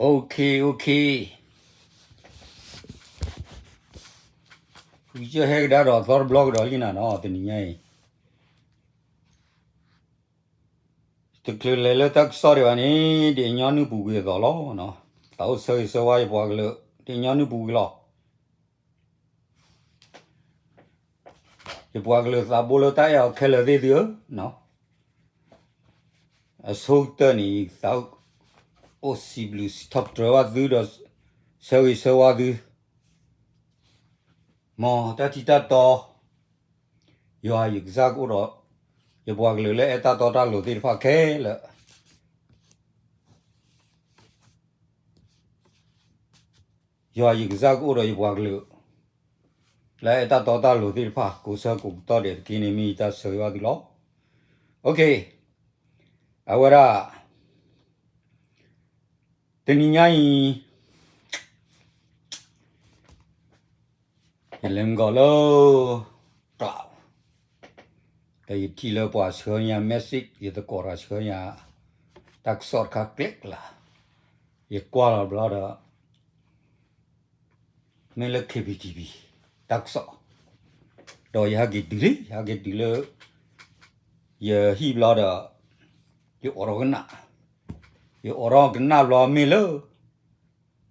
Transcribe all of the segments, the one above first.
OK, OK, ဖုကစၢၢ်ဟဲကဒါဒီးသီတဘျီကဒီးလံနၤနီၤ တနံၤညါအံၤ တချုးလဲၤလၢတၢ်ကစီၣ်ဒံးဘၣ်န့ၣ် ဒ်အညီနုၢ်ပူၤကွံာ်အသိးလီၤ. သးအိၣ်ဆၢဂ့ၤဆၢဝါယပှၤကလုာ် ဒ်အညီနုၢ်ပူၤကွံာ်လီၤ. ယပှၤကလုာ်သးဘိလၢတၢ်အဲၣ်အီၤခဲလၢာ်သ့ၣ်သုဧၢ, အဆိကတၢၢ်န့ၣ် သးအိၣ်စံးဘျုးစံးထီၣ်ပတြၢၤဘၣ်သုဒီး ဆၢဂ့ၤဆၢဝါသု မ်တၢ်ထံၣ်တၢ်တီ ယွၤယကစၢ်ကအိၣ်ဒီး ယပှၤကလုာ်လၢအဲၣ်တၢ်တီတၢ်လိၤသ့ၣ်တဖၣ်ခဲလၢာ် ယွၤယကစၢ်ကအိၣ်ဒီးယပှၤကလုာ် လၢအဲၣ်တၢ်တီတၢ်လိၤသ့ၣ်တဖၣ် ကိးဆၢကိးကတီၢ်ဒဲးတက့ၢ်န့ၣ် မ့ၢ်ယတၢ်ဆၢဂ့ၤဘၣ်သုလီၤ. အဝဲဒၣ် တနံၤညါအံၤ ယလဲၤမုၢ်ကီၢ်လၢ ကျး ဒီးယထံၣ်လၢပှၤဆှၢညါ message ယသကိးတဂၤဆှၢညါ တၢ်ကစီၣ်တခါကျဲကျါ ယကွၢ်လီၤဘျီဒီး မ့ၢ်လၢ KBTV တၢ်ကစီၣ် ဒီးယဟဲက့ၤတုၤလံ ယဟဲက့ၤတုၤလၢ ယဟံၣ်ဘျီဒီး ယအိးထီၣ်ကနၣ် ယအိးထီၣ်ကနၣ်ဘျီမ့ၢ်လၢ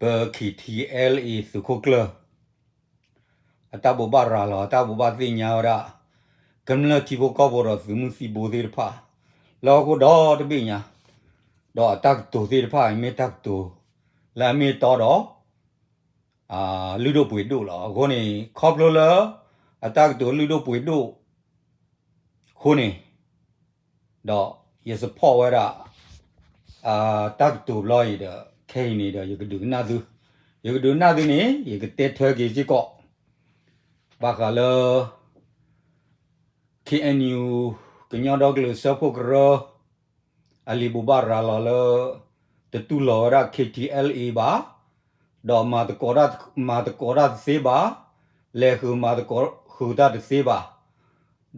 ပ KTLA သုးခိၣ်ကျၢၢ် အတၢ်ဘိးဘၣ်ရၤလီၤ အတၢ်ဘိးဘၣ်သ့ၣ်ညါဝဲဒၣ် ကမျၢၢ်ထံဖိကီၢ်ဖိဒီးသုးမုၢ်သံၣ်ဘိသ့ၣ်တဖၣ် လၢဟီၣ်ခိၣ်ဒီတဘ့ၣ်ညါ ဒီးအတၢ်ကတိၤသ့ၣ်တဖၣ်အံၤမ့ၢ်တၢ်ကတိၤ လၢအမ့ၢ်တီဒီး လုၢ်ဒိၣ်ပှ့ၤဒိၣ်လီၤ. အဃိန့ၣ် ခီဖျိလၢ အတၢ်ကတိၤလုၢ်ဒိၣ်ပှ့ၤဒိၣ် အဃိန့ၣ် ဒီးယ support ဝဲဒၣ် တၢ်ကတိၤဘျီအံၤဒီး ခဲအံၤန့ၣ်ဒီး ယကဒုးကနၣ်သု, ယကဒုးကနၣ်သုန့ၣ် ယကတဲထွဲက့ၤစ့ၢ်ကီး ဘၣ်ဃးလၢ KNU ကညီဒီကလုာ်စၢဖှိၣ်ကရၢ အလံာ်ဘိးဘၣ်ရၤလီၤလၢ တတူၢ်လိာ်ဝဲဒၣ် KTLA ဘၣ်, ဒီးမၤသကိးတၢ်တသ့ဘၣ်, လဲၤဃုာ်မၤသကိးဃုာ်တၢ်တသ့ဘၣ်,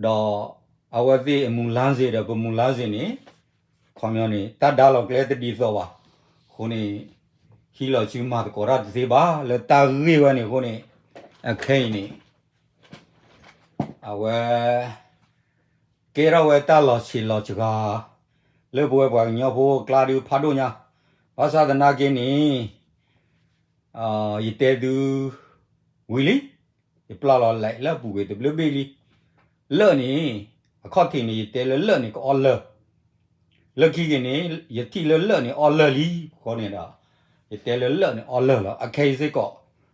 ဒီးအဝဲသ့ၣ်အမူၤလါစ့ၢ်ဒီးပမူၤလါစ့ၢ်န့ၣ် ခီပညီန့ၣ် တၢ်ဒါလီၤကျဲတဒ်သိးဘၣ်. အဃိန့ၣ် ဟံးလီၤဆူမၤသကိးတၢ်တသ့ဘၣ် လၢတၢ်ဂ့ၢ်ဝဲန့ၣ်အဃိန့ၣ် အခဲအံၤန့ၣ် အဝဲ ကဲထီၣ်ဝဲတၢ်လီၤဆံးလီၤစှၤ လၢပဝဲပှၤကညီဖိအကျါဒုးဖးဒိၣ်ညါ, ဘၣ်ဆၣ်သနာ်က့န့ၣ် ယတဲသု ဝံၤလံ, ယပျၢ်လီၤလဲၤလၢအပူၤကွံာ်တဘျုးဘ့ၣ်လံ. လၢၢ်န့ၣ် အခီၣ်ထံးန့ၣ် ယတဲလၢလၢၢ်န့ၣ်ကအီၣ်လၢၢ်, လၢခံက့ၤန့ၣ် ယထံၣ်လၢလၢၢ်န့ၣ်အီၣ်လၢၢ်လံ, အဃိန့ၣ်ဒီး ယတဲလၢလၢၢ်န့ၣ်အီၣ်လၢၢ်လီၤ. အခဲအံၤစ့ၢ်ကီး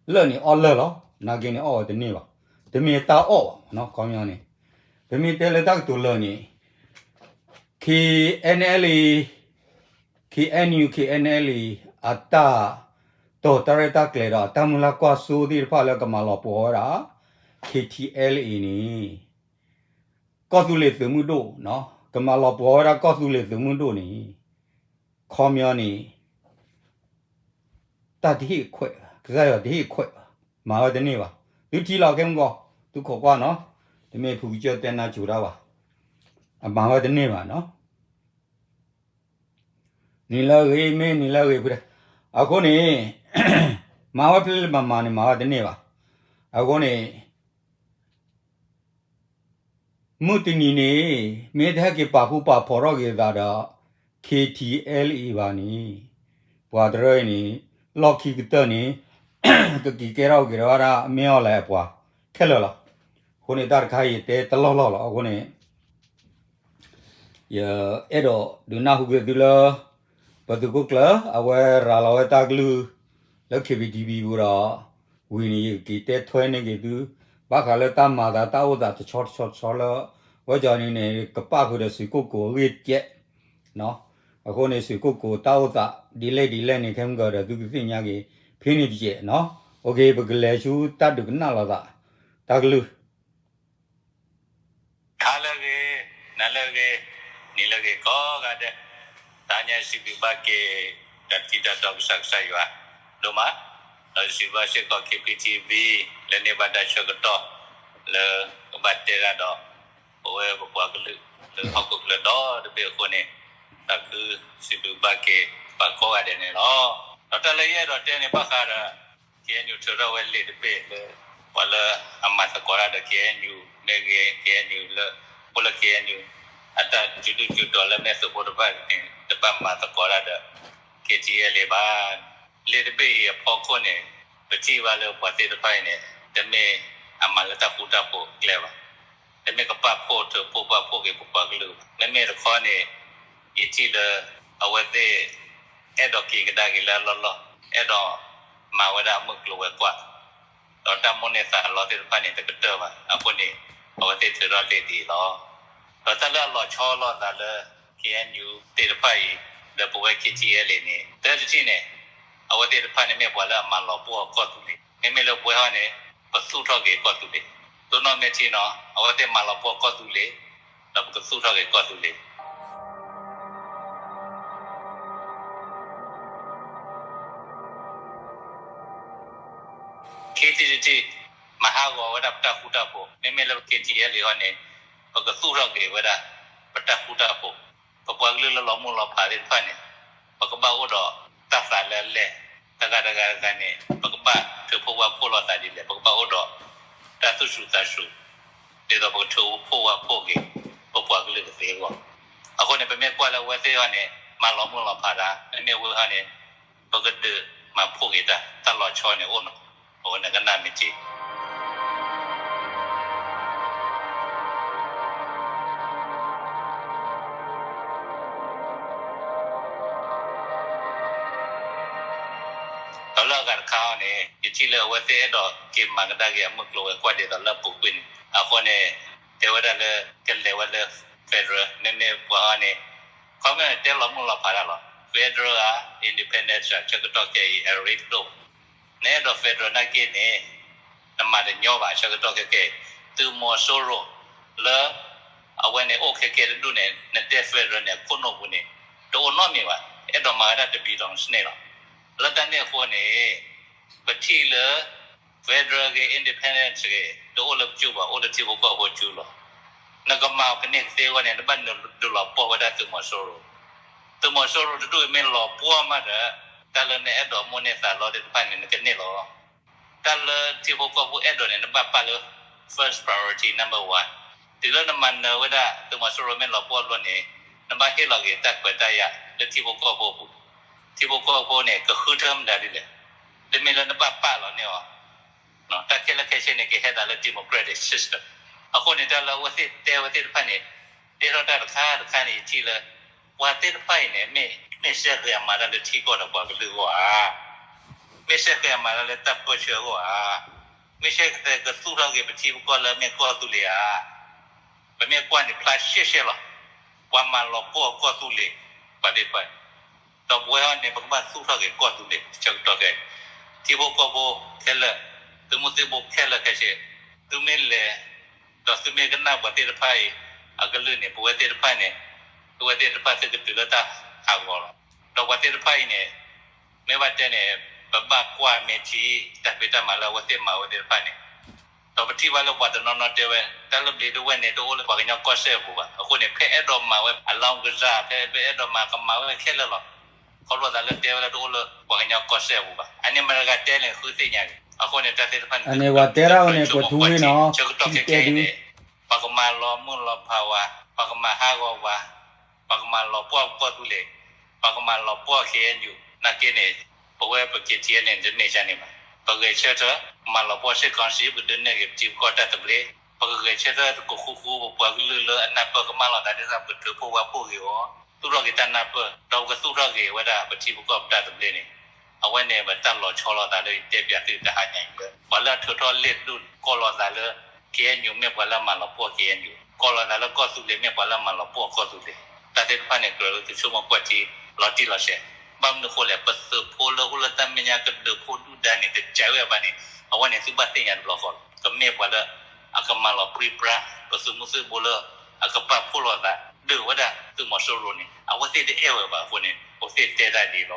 လၢၢ်န့ၣ်အီၣ်လၢၢ်လီၤ. နာ်က့န့ၣ်အီၣ်ဝဲတန့ၢ်ဘၣ်, တမ့ၢ်တၢ်အီၣ်ဘၣ်, ခီပညီန့ၣ် ပမ့ၢ်တဲလၢတၢ်ကတိၤလၢၢ်န့ၣ် KNLA, KNU, KNLA အတၢ်တိာ်တၢ်ရဲၣ်တၢ်ကျဲၤဒီးအတၢ်မုၢ်လၢ်ကွၢ်စိသ့ၣ်တဖၣ်လၢကမၤလီၤပှီၤဝဲဒၣ် KTLA န့ၣ် ကီၢ်သူလ့ၤသုးမုၢ်ဒိၣ်, ကမၤလီၤပှီၤဝဲဒၣ်ကီၢ်သူလ့ၤသုးမုၢ်ဒိၣ်န့ၣ် ခီပညီန့ၣ် တၢ်တဟ့ၣ်ခွဲး, ကစၢ်ယွၤတဟ့ၣ်ခွဲးဘၣ်, မၤဝဲတန့ၢ်ဘၣ်. သုထံၣ်လီၤခဲမုၢ်ဂီၤ, သုခိးကွၢ်နီၤ, တမ့ၢ်ဖုကစၢၢ်တဲနါစိၤတၢ်ဘၣ်, အမၤဝဲတန့ၢ်ဘၣ်နီၤ. နံၤလၢအဂ့ၤ မ့ၢ်နံၤလၢအဂ့ၤဖုဒဲး, အဃိန့ၣ် မၤဝဲဖဲလဲၣ်မၤမၤန့ၣ် မၤဝဲတန့ၢ်ဘၣ်. အဃိန့ၣ် မုၢ်တနံၤန့ၣ် မ့ၢ်တဟဲက့ၤပာ်ဃူပာ်ဖိးထီၣ်က့ၤအသးဒီး KTLA ဘၣ်န့ၣ် ပှၤတရၢအံၤန့ၣ် လီၢ်ခံကတၢၢ်န့ၣ် ကက့ၤကဲထီၣ်က့ၤဒီးဝဲဒၣ် မ့ၢ်အီၤလဲၣ်အပှၤခဲလၢာ်လီၤ. အဃိန့ၣ် တၢ်တခါအံၤယတဲတလီၢ်လီၢ်လီၤ. အဃိန့ၣ် ယအဲၣ်ဒိးဒုးနၢ်ဟူက့ၤသုလၢ ပသုးခိၣ်ကျၢၢ် အဝဲရၤလီၤဝဲတၢ်ကလုၢ်လၢ KBTV ပူၤဒီး ဝံၤန့ၣ် ယကက့ၤတဲထွဲန့ၢ်က့ၤသု ဘၣ်ဃးလၢတၢ်မၤသးတၢ်အိၣ်သးတဆီတဆီတဆီလၢ ဝဲကၠီန့ၣ်န့ၣ် ကပၣ်ဃုာ်ဒီးစံၣ်ကိၣ်ကိၣ်အဂ့ၢ်ကဲး အဃိန့ၣ် စံၣ်ကိၣ်ကိၣ်တၢ်အိၣ်သး ဒ်လဲၣ်ဒ်လဲၣ်န့ၣ် ခဲမုၢ်ဂီၤဒီးသုကသ့ၣ်ညါက့ၤ ဖဲန့ၣ်တကဲးနီၤ. ပကလဲၤဆူတၢ်ဒုးကနၣ်လိာ်သး တၢ်ကလုၢ် ဟါလၢအဂ့ၤ, နၤလၢအဂ့ၤ, နံၤလၢအဂ့ၤကိးဂၤဒဲး, တဟါညါစံးဘျုးဘၣ်က့ၤ တၢ်ထံၣ်တၢ်တီကစၢ်ကစၢ်ယွၤဒိၣ်မး, ဒီးစံးဘျုးဘၣ်စ့ၢ်ကီး KBTV လၢန့ၢ်ဘၣ်တၢ်ဆၢကတီၢ် လၢကဘၣ်တဲဒၣ်ဒီး ပဝဲပပှၤကလုာ်လၢဟီၣ်ခိၣ်ချၢဒီတဘ့ၣ်အဃိန့ၣ်, သးခုစံးဘျုးဘၣ်က့ၤပှၤကိးဂၤဒဲးန့ၣ်လီၤ. ဒီးတၢ်လၢယအဲၣ်ဒိးတဲန့ၣ် ဘၣ်ဃးဒီး ခ့ၣ်အဲၣ်ယူၣ် ထုးထီၣ်ဝဲလံာ်တဘ့ၣ်လၢ ပှၤလၢအမၤသကိးတၢ်ဒီး ခ့ၣ်အဲၣ်ယူၣ် မ့ၢ်ဂ့ၤ ခ့ၣ်အဲၣ်ယူၣ် လၢ အိၣ်လၢ ခ့ၣ်အဲၣ်ယူၣ် အတၢ်စုဒုၣ်စုတီၤလၢမ့ၢ်သုးဖိတဖၣ်န့ၣ် တဘၣ်မၤသကိးတၢ်ဒီး ခ့ၣ်ထံအဲၣ်လ့ဘၣ်. လံာ်တဘ့ၣ်အံၤအဖီခိၣ်န့ၣ် ပထံၣ်ဘၣ်လၢပှၤသ့ၣ်တဖၣ်အံၤန့ၣ် တမ့ၢ်အမၤလၢတၢ်ဃူတၢ်ဖိးကျဲဘၣ်. တမ့ၢ်ကပာ်ဖှိၣ်ထုးဖှိၣ်ပာ်ဖှိၣ်က့ၤပပှၤကလုာ်ဘၣ်. မ့မ့ၢ်တခီန့ၣ် ယထံၣ်လၢ အဝဲသ့ၣ် အဲၣ်ဒိးက့ၤကဒါက့ၤလၢအလီၢ်လီၢ်, အဲၣ်ဒိးမၤဝဲဒၣ်အမုၢ်ကျိၤဝဲၤကွာ်, ဒီးတၢ်မိၣ်န့ၢ်သးလီသ့ၣ်တဖၣ်န့ၣ် တကတၢၢ်ဘၣ်. အဃိန့ၣ် အဝဲသ့ၣ်ထုးထီၣ်လံာ်ဒ်အံၤလီၤ. ဒီးတၢ်လၢအလီၤဆီလိာ်သးလၢ ခ့ၣ်အဲၣ်ယူၣ် သ့ၣ်တဖၣ်အံၤ လၢပဝဲ ခ့ၣ်ထံအဲၣ်လ့န့ၣ် တၢ်တထံၣ်န့ၣ် အဝဲသ့ၣ်တဖၣ်န့ၣ်မ့ၢ်ပှၤလၢအမၤလီၤပှီၢ်ကီၢ်သူလ့ၤ, မ့မ့ၢ်လၢပဝဲဟီန့ၣ် ပသူၣ်ထီၣ်က့ၤကီၢ်သူလ့ၤ. ဒိၣ်နီၢ်မ့ၢ်ထံနီၤ အဝဲသ့ၣ်မၤလီၤပှီၢ်ကီၢ်သူလ့ၤ, ဒီးပကသူၣ်ထီၣ်က့ၤကီၢ်သူလ့ၤ ခံထံၣ်တထံၣ်, မၤဟးဂီၤဝဲဒၣ်ပတၢ်ဃူတၢ်ဖိး, မ့မ့ၢ်လၢပ ခ့ၣ်ထံအဲၣ်လ့ ဟီန့ၣ် ပကသူၣ်ထီၣ်က့ၤဝဲဒၣ် ပတၢ်ဃူတၢ်ဖိး, ပပှၤကလုာ်လၢလီၤမုၢ်လီၤဖးသ့ၣ်တဖၣ်န့ၣ် ပကဘၣ်အိၣ်ဒီးတၢ်သးလၢအလဲၢ်, တဂၤတဂၤတဂၤန့ၣ် ပကဘၣ်ထုးဖှိၣ်ဝၣ်ဖှိၣ်လိာ်သးဒ်လဲၣ်, ပကဘၣ်အိၣ်ဒီး တၢ်သူၣ်စူၤသးစူၤ, ဒ်သိးပကထုးဖှိၣ်ဝၣ်ဖှိၣ်က့ၤ ပပှၤကလုာ်ကသ့အဂီၢ်. အဃိန့ၣ် ပမ့ၢ်ကွၢ်လၢအဝဲသ့ၣ်ဟီန့ၣ် မၤလီၤမုၢ်လီၤဖးတၢ်, မ့မ့ၢ်ဝဲဟီန့ၣ် ပကဒုးမၤဖှိၣ်က့ၤတၢ်, တၢ်လီၤဆီန့ၣ်အိၣ်နီၤ, အဝဲန့ၣ်ကနၣ်မ့ၢ်ထံ ဒီးလၢအဂၤတခါအံၤန့ၣ် ယထံၣ်လၢအဝဲသ့ၣ်အဲၣ်ဒိးက့ၤမၤကဒါက့ၤ အမုၢ်ကျိၤဝဲၤကွာ်ဒ်သိးလၢအပူၤကွံာ်န့ၣ်, အဃိန့ၣ် တဲဝဲဒၣ်လၢ ကလဲၤဝဲလၢ federal မ့မ့ၢ်ပှၤအံၤန့ၣ် ခီမ့ၢ်န့ၣ် တဲလီၤမုၢ်လီၤဖးတၢ်လီၤ. Federal ဧါ independence ဆၢကတီၢ်ခဲအံၤ အရ့ဒိၣ်, နအဲၣ်ဒိး federal နာ်က့န့ၣ် နမၤတညီဘၣ် ဆၢကတီၢ်ခဲခဲအံၤ, သုးမီၤစိရိၤ လၢ အဝဲန့ၣ်အိၣ်ခဲကဲတဒူၣ်န့ၣ် နတဲ federal န့ၣ် အခိၣ်နူာ်ပူၤန့ၣ် တအိၣ်နီတမံၤဘၣ်, အဲၣ်ဒိးမၤဝဲဒၣ်တဘံၤဒီး state လီၤ. လၢတၢ်န့ၣ်အဃိန့ၣ် ပထံၣ်လၢ federal ဂ့ၤ independence ဂ့ၤ တအိၣ်လၢပစုပူၤဘၣ်, အိၣ်လၢထံဖိကီၢ်ဖိစုလီၤ. နကမၤအီၤကန့ၢ်ကသ့အဂီၢ်န့ၣ် နဘၣ်နုာ်လီၤပှီၢ်ဝဲဒၣ်သုးမီၤစိရိၤ, သုးမီၤစိရိၤတဒူၣ်အံၤမ့ၢ်လီၤပှီၢ်မးဒီး တၢ်လၢနအဲၣ်ဒိးမိၣ်န့ၢ်သးလီသ့ၣ်တဖၣ်န့ၣ် နကန့ၢ်လီၤ. တၢ်လၢထံဖိကီၢ်ဖိအဲၣ်ဒိးန့ၣ် နဘၣ်ပာ်လၢ first priority number one. တုၤလၢနမၤနၢၤဝဲဒၣ် သုးမီၤစိရိၤမ့ၢ်လီၤပှီၢ်အလီၢ်န့ၣ် နဘၣ်ဟ့ၣ်လီၤက့ၤတၢ်ခွဲးတၢ်ယာ်လၢထံဖိကီၢ်ဖိအပူၤ, ထံဖိကီၢ်ဖိန့ၣ် ကဃုထၢမတၤဒ်လဲၣ်. တမ့ၢ်လၢနဘၣ်ပာ်လီၤန့ၢ်အီၤ, တၢ်ခဲလၢာ်ခဲဆ့န့ၣ် ကဟဲသးလၢ democratic system. အဃိန့ၣ် တၢ်လၢအဝဲသ့ၣ်တဲဝဲသ့ၣ်တဖၣ်န့ၣ် တဲထီၣ်တၢ်တခါတခါန့ၣ် ယထံၣ်လၢ ပှၤသ့ၣ်တဖၣ်အံၤန့ၣ် မ့ၢ် မ့ၢ်စဲဃဲၤအမၤတၢ်လၢထံကီၢ်ဒီးပှၤကလုာ်အဂီၢ်ဧါ, မ့ၢ်စဲဃဲၤအမၤတၢ်လၢတၢ်ပၢဆှၢအဂီၢ်ဧါ, မ့ၢ်စဲဃဲၤကသူၣ်ထီၣ်က့ၤပထံပကီၢ်လၢမ့ၢ်ကီၢ်သူလ့ၤဧါ. ပမ့ၢ်ကွၢ်န့ၣ် ဖျါရှဲရှဲလီၤ. ပှၤမၤလီၤပှီၢ်ကီၢ်သူလ့ၤ ပှၤသ့ၣ်တဖၣ်အံၤ, ဒီးပဝဲဟီန့ၣ် ပကဘၣ်သူၣ်ထီၣ်က့ၤကီၢ်သူလ့ၤ ဆၢကတီၢ်ခဲအံၤ, ထံဖိကီၢ်ဖိခဲလၢာ်, သုးမုၢ်သံၣ်ဘိခဲလၢာ်ခဲဆ့, သုမ့ၢ်လဲၤ ဒီးသုမ့ၢ်ကနၣ်ပှၤသ့ၣ်တဖၣ်အံၤ အကလုၢ်န့ၣ် ပဝဲသ့ၣ်တဖၣ်န့ၣ် ပဝဲသ့ၣ်တဖၣ်သုကတုၤလၢတၢ်ဟးဂီၤလီၤ. ဒီးပှၤသ့ၣ်တဖၣ်အံၤန့ၣ် မ့ၢ်ဘၣ်တဲန့ၣ် ပဘၣ်ကွၢ်မ့ၢ်ထံ တၢ်ဖံးတၢ်မၤလၢအဝဲသ့ၣ်မၤဝဲသ့ၣ်တဖၣ်န့ၣ်, ဒီးပထံၣ်ဘၣ်လၢပှၤတနီၤနီၤတဲဝဲ တၢ်လၢဘျံးဒဝဲၢ်န့ၣ် တအိၣ်လၢပှၤကညီကီၢ်စဲၣ်အပူၤဘၣ်. အဃိန့ၣ် ဖဲအဲၣ်ဒိးမၤဝဲအလောင်းကစား ဖဲ ဖဲအဲၣ်ဒိးမၤကမၤဝဲခဲလၢာ်လီၤ. ခီဖျိသးလၢတဲဝဲလၢတအိၣ်လၢပှၤကညီကီၢ်စဲၣ်အပူၤဘၣ်. အန့ၣ်မတၤတဂၤတဲန့ၣ် ဃုသ့ၣ်ညါက့ၤ. အဃိန့ၣ် တၢ်သ့ၣ်တဖၣ်န့ၣ် ပှၤကမၤကွၢ်ထံ ဆၢကတီၢ်ခဲခဲအံၤန့ၣ် ပှၤကမၤလီၤမုၢ်လီၤဖးဝဲ, ပှၤကမၤဟးဂီၤဝဲ, ပှၤကမၤလီၤပှီၢ်ကီၢ်သူလ့ၤ, ပှၤကမၤလီၤပှီၢ် ခ့ၣ်အဲၣ်ယူၣ် နာ်က့န့ၣ် ပဝဲပ ခ့ၣ်ထံအဲၣ်လ့န့ၣ် တမ့ၢ်ဒ်န့ၣ်ဘၣ်. ပဂဲၤဆၢထၢၣ် မၤလီၤပှီၢ် စစ်ကောင်စီ ပကဒုးနဲၣ်က့ၤပထံပကီၢ်တၢ်သဘျ့, ပကဂဲၤဆၢထၢၣ်တကဃူဃူ ပပှၤကလုာ်လၢအနၢ်ပၢၢ်ကမၣ်လိာ်သးဒ်သိး ပကထုးဖှိၣ်ဝၣ်ဖှိၣ်က့ၤအီၤ, သူၣ်ထီၣ်က့ၤတၢ်နၢ်ပၢၢ် ဒီးပကသူၣ်ထီၣ်က့ၤဝဲဒၣ်ပထံပကီၢ်ပတၢ်သဘျ့န့ၣ်, အဝဲန့ၣ်ပတၢ်လီၤဆီလိာ်သးလၢယတဲပၠးသုတဟါညါအံၤလၢ ပှၤလၢအထုးထီၣ်လံာ်တဒူၣ်န့ၣ် ကိးလိာ်သးလၢ ခ့ၣ်အဲၣ်ယူၣ် မ့ၢ်ပှၤလၢအမၤလီၤပှီၢ် ခ့ၣ်အဲၣ်ယူၣ်, ကိးလိာ်သးလၢကီၢ်သူလ့ၤ မ့ၢ်ပှၤလၢအမၤလီၤပှီၢ်ကီၢ်သူလ့ၤ. တၢ်သ့ၣ်တဖၣ်န့ၣ် ကြၢးလၢသုဆိကမိၣ်ကွၢ်ထံ လီၤတံၢ်လီၤဆဲး. ဘၣ်မနုၤအဃိလဲၣ်, ပသုးဖိလၢအိၣ်လၢတၢ်မဲာ်ညါကဒုးဖိဒုၣ်ဒါန့ၣ် တစဲးဝဲဘၣ်န့ၣ် အဝဲန့ၣ်သုဘၣ်သ့ၣ်ညါတဘျီဃီလီၤ. ကမ့ၢ်ပှၤလၢ အကမၤလီၤပြံပြါ ပသုးမုၢ်သံၣ်ဘိလၢ အကပာ်ဖှိၣ်လိာ်သး ဒုးဝဲဒၣ်သုးမီၤစိရိၤန့ၣ် အဝဲသ့ၣ်တအဲၣ်ဝဲဘၣ်အဃိန့ၣ် အဝဲသ့ၣ်တဲတၢ်ဒ်အံၤလီၤ.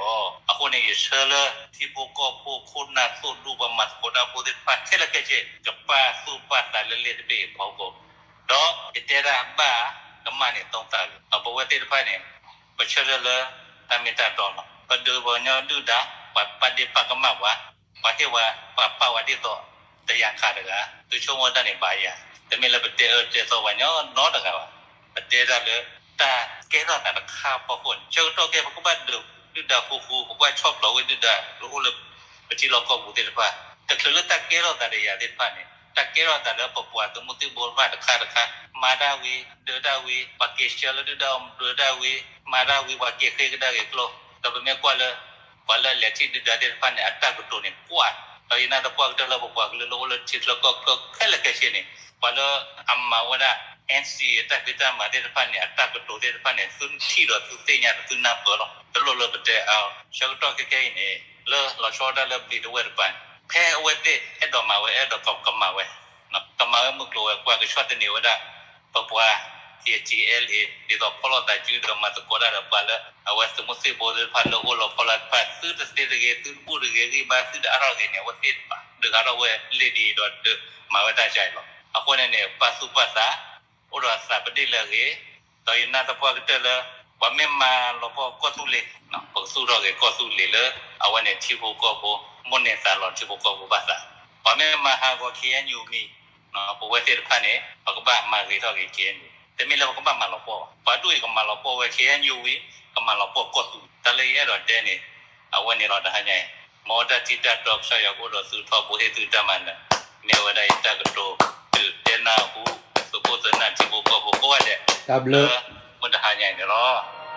အဃိန့ၣ် ယဆၢလၢ ထံဖိကီၢ်ဖိ ခိၣ်နၢ်သိၣ်ဒူ ပှၤမၤသကိးတၢ်ဖိသ့ၣ်တဖၣ် ခဲလၢာ်ခဲဆ့ ကပာ်သူၣ်ပာ်သးလၢလံာ်တဘ့ၣ်အဖီခိၣ်, ဒီးယတဲတၢ်ဘၣ်ကမၣ်န့ၣ် သုံးသပ်လီၤ. ဒီးပဝဲသ့ၣ်တဖၣ်န့ၣ် ပဆၢထၢၣ်လၢတၢ်မ့ၢ်တၢ်တီလီၤ. ပဒုးပှၤကညီဒုၣ်ဒါ ပှၤပာ်ဒ့ၣ်ပာ်ကမၣ်ပှၤ, ပှၤဟ့ၣ်ဝဲ ပှၤပာ်ဝဲဒ်သိး တယၤခးတဂၤ, သုဆိကမိၣ်တၢ်န့ၣ်ဘၣ်ယၤ, တမ့ၢ်လၢပတဲအၢတဲသီပှၤညီနီတဂၤဘၣ်. ပတဲတၢ်လၢ တၢ်ကဲထီၣ်သးတခါအဖီခိၣ်န့ၣ် ဆၢကတီၢ်ခဲအံၤ ပကဘၣ်ဒုးဒုၣ်ဒါဃူဃူ, ပကဘၣ်ဆီၣ်ဖျိးဝဲဒုၣ်ဒါလၢအိၣ်လၢ ပထံလီၢ်ကီၢ်ပူၤသ့ၣ်တဖၣ်, တချုးလၢတၢ်ကဲထီၣ်သးဒီးယၤသ့ၣ်တဖၣ်န့ၣ် တၢ်ကဲထီၣ်သးလၢပပှၤသုးမုၢ်သံၣ်ဘိတဖၣ်တခါတခါ မၤတၢ်ဝံၤ ဒုးတၢ်ဝံၤ ပှၤက့ၤဆှၢလၢဒုၣ်ဒါအီၤ ဒုးတၢ်ဝံၤ မၤတၢ်ဝံၤ ပှၤက့ၤဃ့ကဒါက့ၤကျိ, ဒီးပမ့ၢ်ကွၢ်လၢ ပှၤလၢအလဲၤထံၣ်ဒုၣ်ဒါသ့ၣ်တဖၣ်န့ၣ် အတၢ်ကတိၤန့ၣ်ကွၢ်, ဒီးယနာ်သပှၢ်ကတၢၢ်လၢပပှၤကလုာ်လၢအိၣ်လၢထံချၢကီၢ်ချၢခဲလၢာ်ခဲဆ့န့ၣ် ပှၤလၢအမၤဝဲဒၣ် NCA အတၢ်ဖံးတၢ်မၤသ့ၣ်တဖၣ်န့ၣ် အတၢ်ကတိၤသ့ၣ်တဖၣ်န့ၣ် သုထံၣ်ဒီးသုသ့ၣ်ညါဒီးသုနၢ်ပၢၢ်လီၤ. တလိၣ်လၢပတဲအါ, ဆၢကတီၢ်ခဲခဲအံၤန့ၣ် လၢလီၤဆီဒၣ်တၢ်လၢဘျံးတဝဲၢ်တပၤန့ၣ် ဖဲအဝဲသ့ၣ်အဲၣ်ဒိးမၤဝဲ အဲၣ်ဒိးကမၤဝဲ ကမၤဝဲမုၢ်ကျိၤဝဲၤကွာ် ကဆီၣ်သနံးဝဲဒၣ် ပပှၤ KTLA ဒ်သိးဖီၣ်လိာ်သးစုဒီးမၤသကိးတၢ်ဒီးပှၤလၢ အဝဲသုးမုၢ်သံၣ်ဘိသ့ၣ်တဖၣ်လၢအိၣ်လီၤဖီလာ်တဖၣ် သုတသ့တဂ့ၤ သုတဘူၣ်တဂ့ၤ ဂံၢ်ဘါသုတအါထီၣ်ဂ့ၤန့ၣ် အဝဲသ့ၣ်တဖၣ် ဒုးအါထီၣ်ဝဲလံာ်ဒ်အံၤဒီးဒုးမၤဝဲတၢ်ကါအံၤလီၤ. အဃိန့ၣ်န့ၣ် ပာ်သူၣ်ပာ်သး အိၣ်ဒီးသးပဒ့ၣ်လၢအဂ့ၤ, ဒီးယနာ်သပှၢ်ကတၢၢ်လၢ ပှၤမ့ၢ်မၤလီၤပှီၢ်ကီၢ်သူလ့ၤ ပကသူၣ်ထီၣ်က့ၤကီၢ်သူလ့ၤလၢ အဝဲန့ၣ်ထံဖိကီၢ်ဖိ မိၣ်န့ၢ်သးလီၤထံဖိကီၢ်ဖိဘၣ်သး, ပှၤမ့ၢ်မၤဟးဂီၤ KNU မံၤ ပဝဲသ့ၣ်တဖၣ်န့ၣ် ပကဘၣ်မၤဂ့ၤထီၣ်က့ၤ KNU တမ့ၢ်လၢပကဘၣ်မၤလီၤပှီၢ်ဘၣ်, ပှၤဒိၣ်အံၤကမၤလီၤပှီၢ်ဝဲ KNU ဝံၤ ကမၤလီၤပှီၢ်ကီၢ်သူလ့ၤ, တၢ်လၢယအဲၣ်ဒိးတဲန့ၣ် အဝဲန့ၣ်လီၤ. တဟါညါအံၤ မ်တၢ်ထံၣ်တၢ်တီကစၢ်ယွၤကအိၣ်ဒီးသုထီဘိဟ့ၣ်သုတၢ်မၤနၢၤ, မ့ၢ်ဝဲဒၣ်ယတၢ်ကတိၤ ဒုးတဲနၢ်ဟူ သုးခိၣ်သုးနၢ်ထံဖိကီၢ်ဖိကိးဂၤဒဲး လၢမုၢ်တဟါညါအံၤန့ၣ်လီၤ.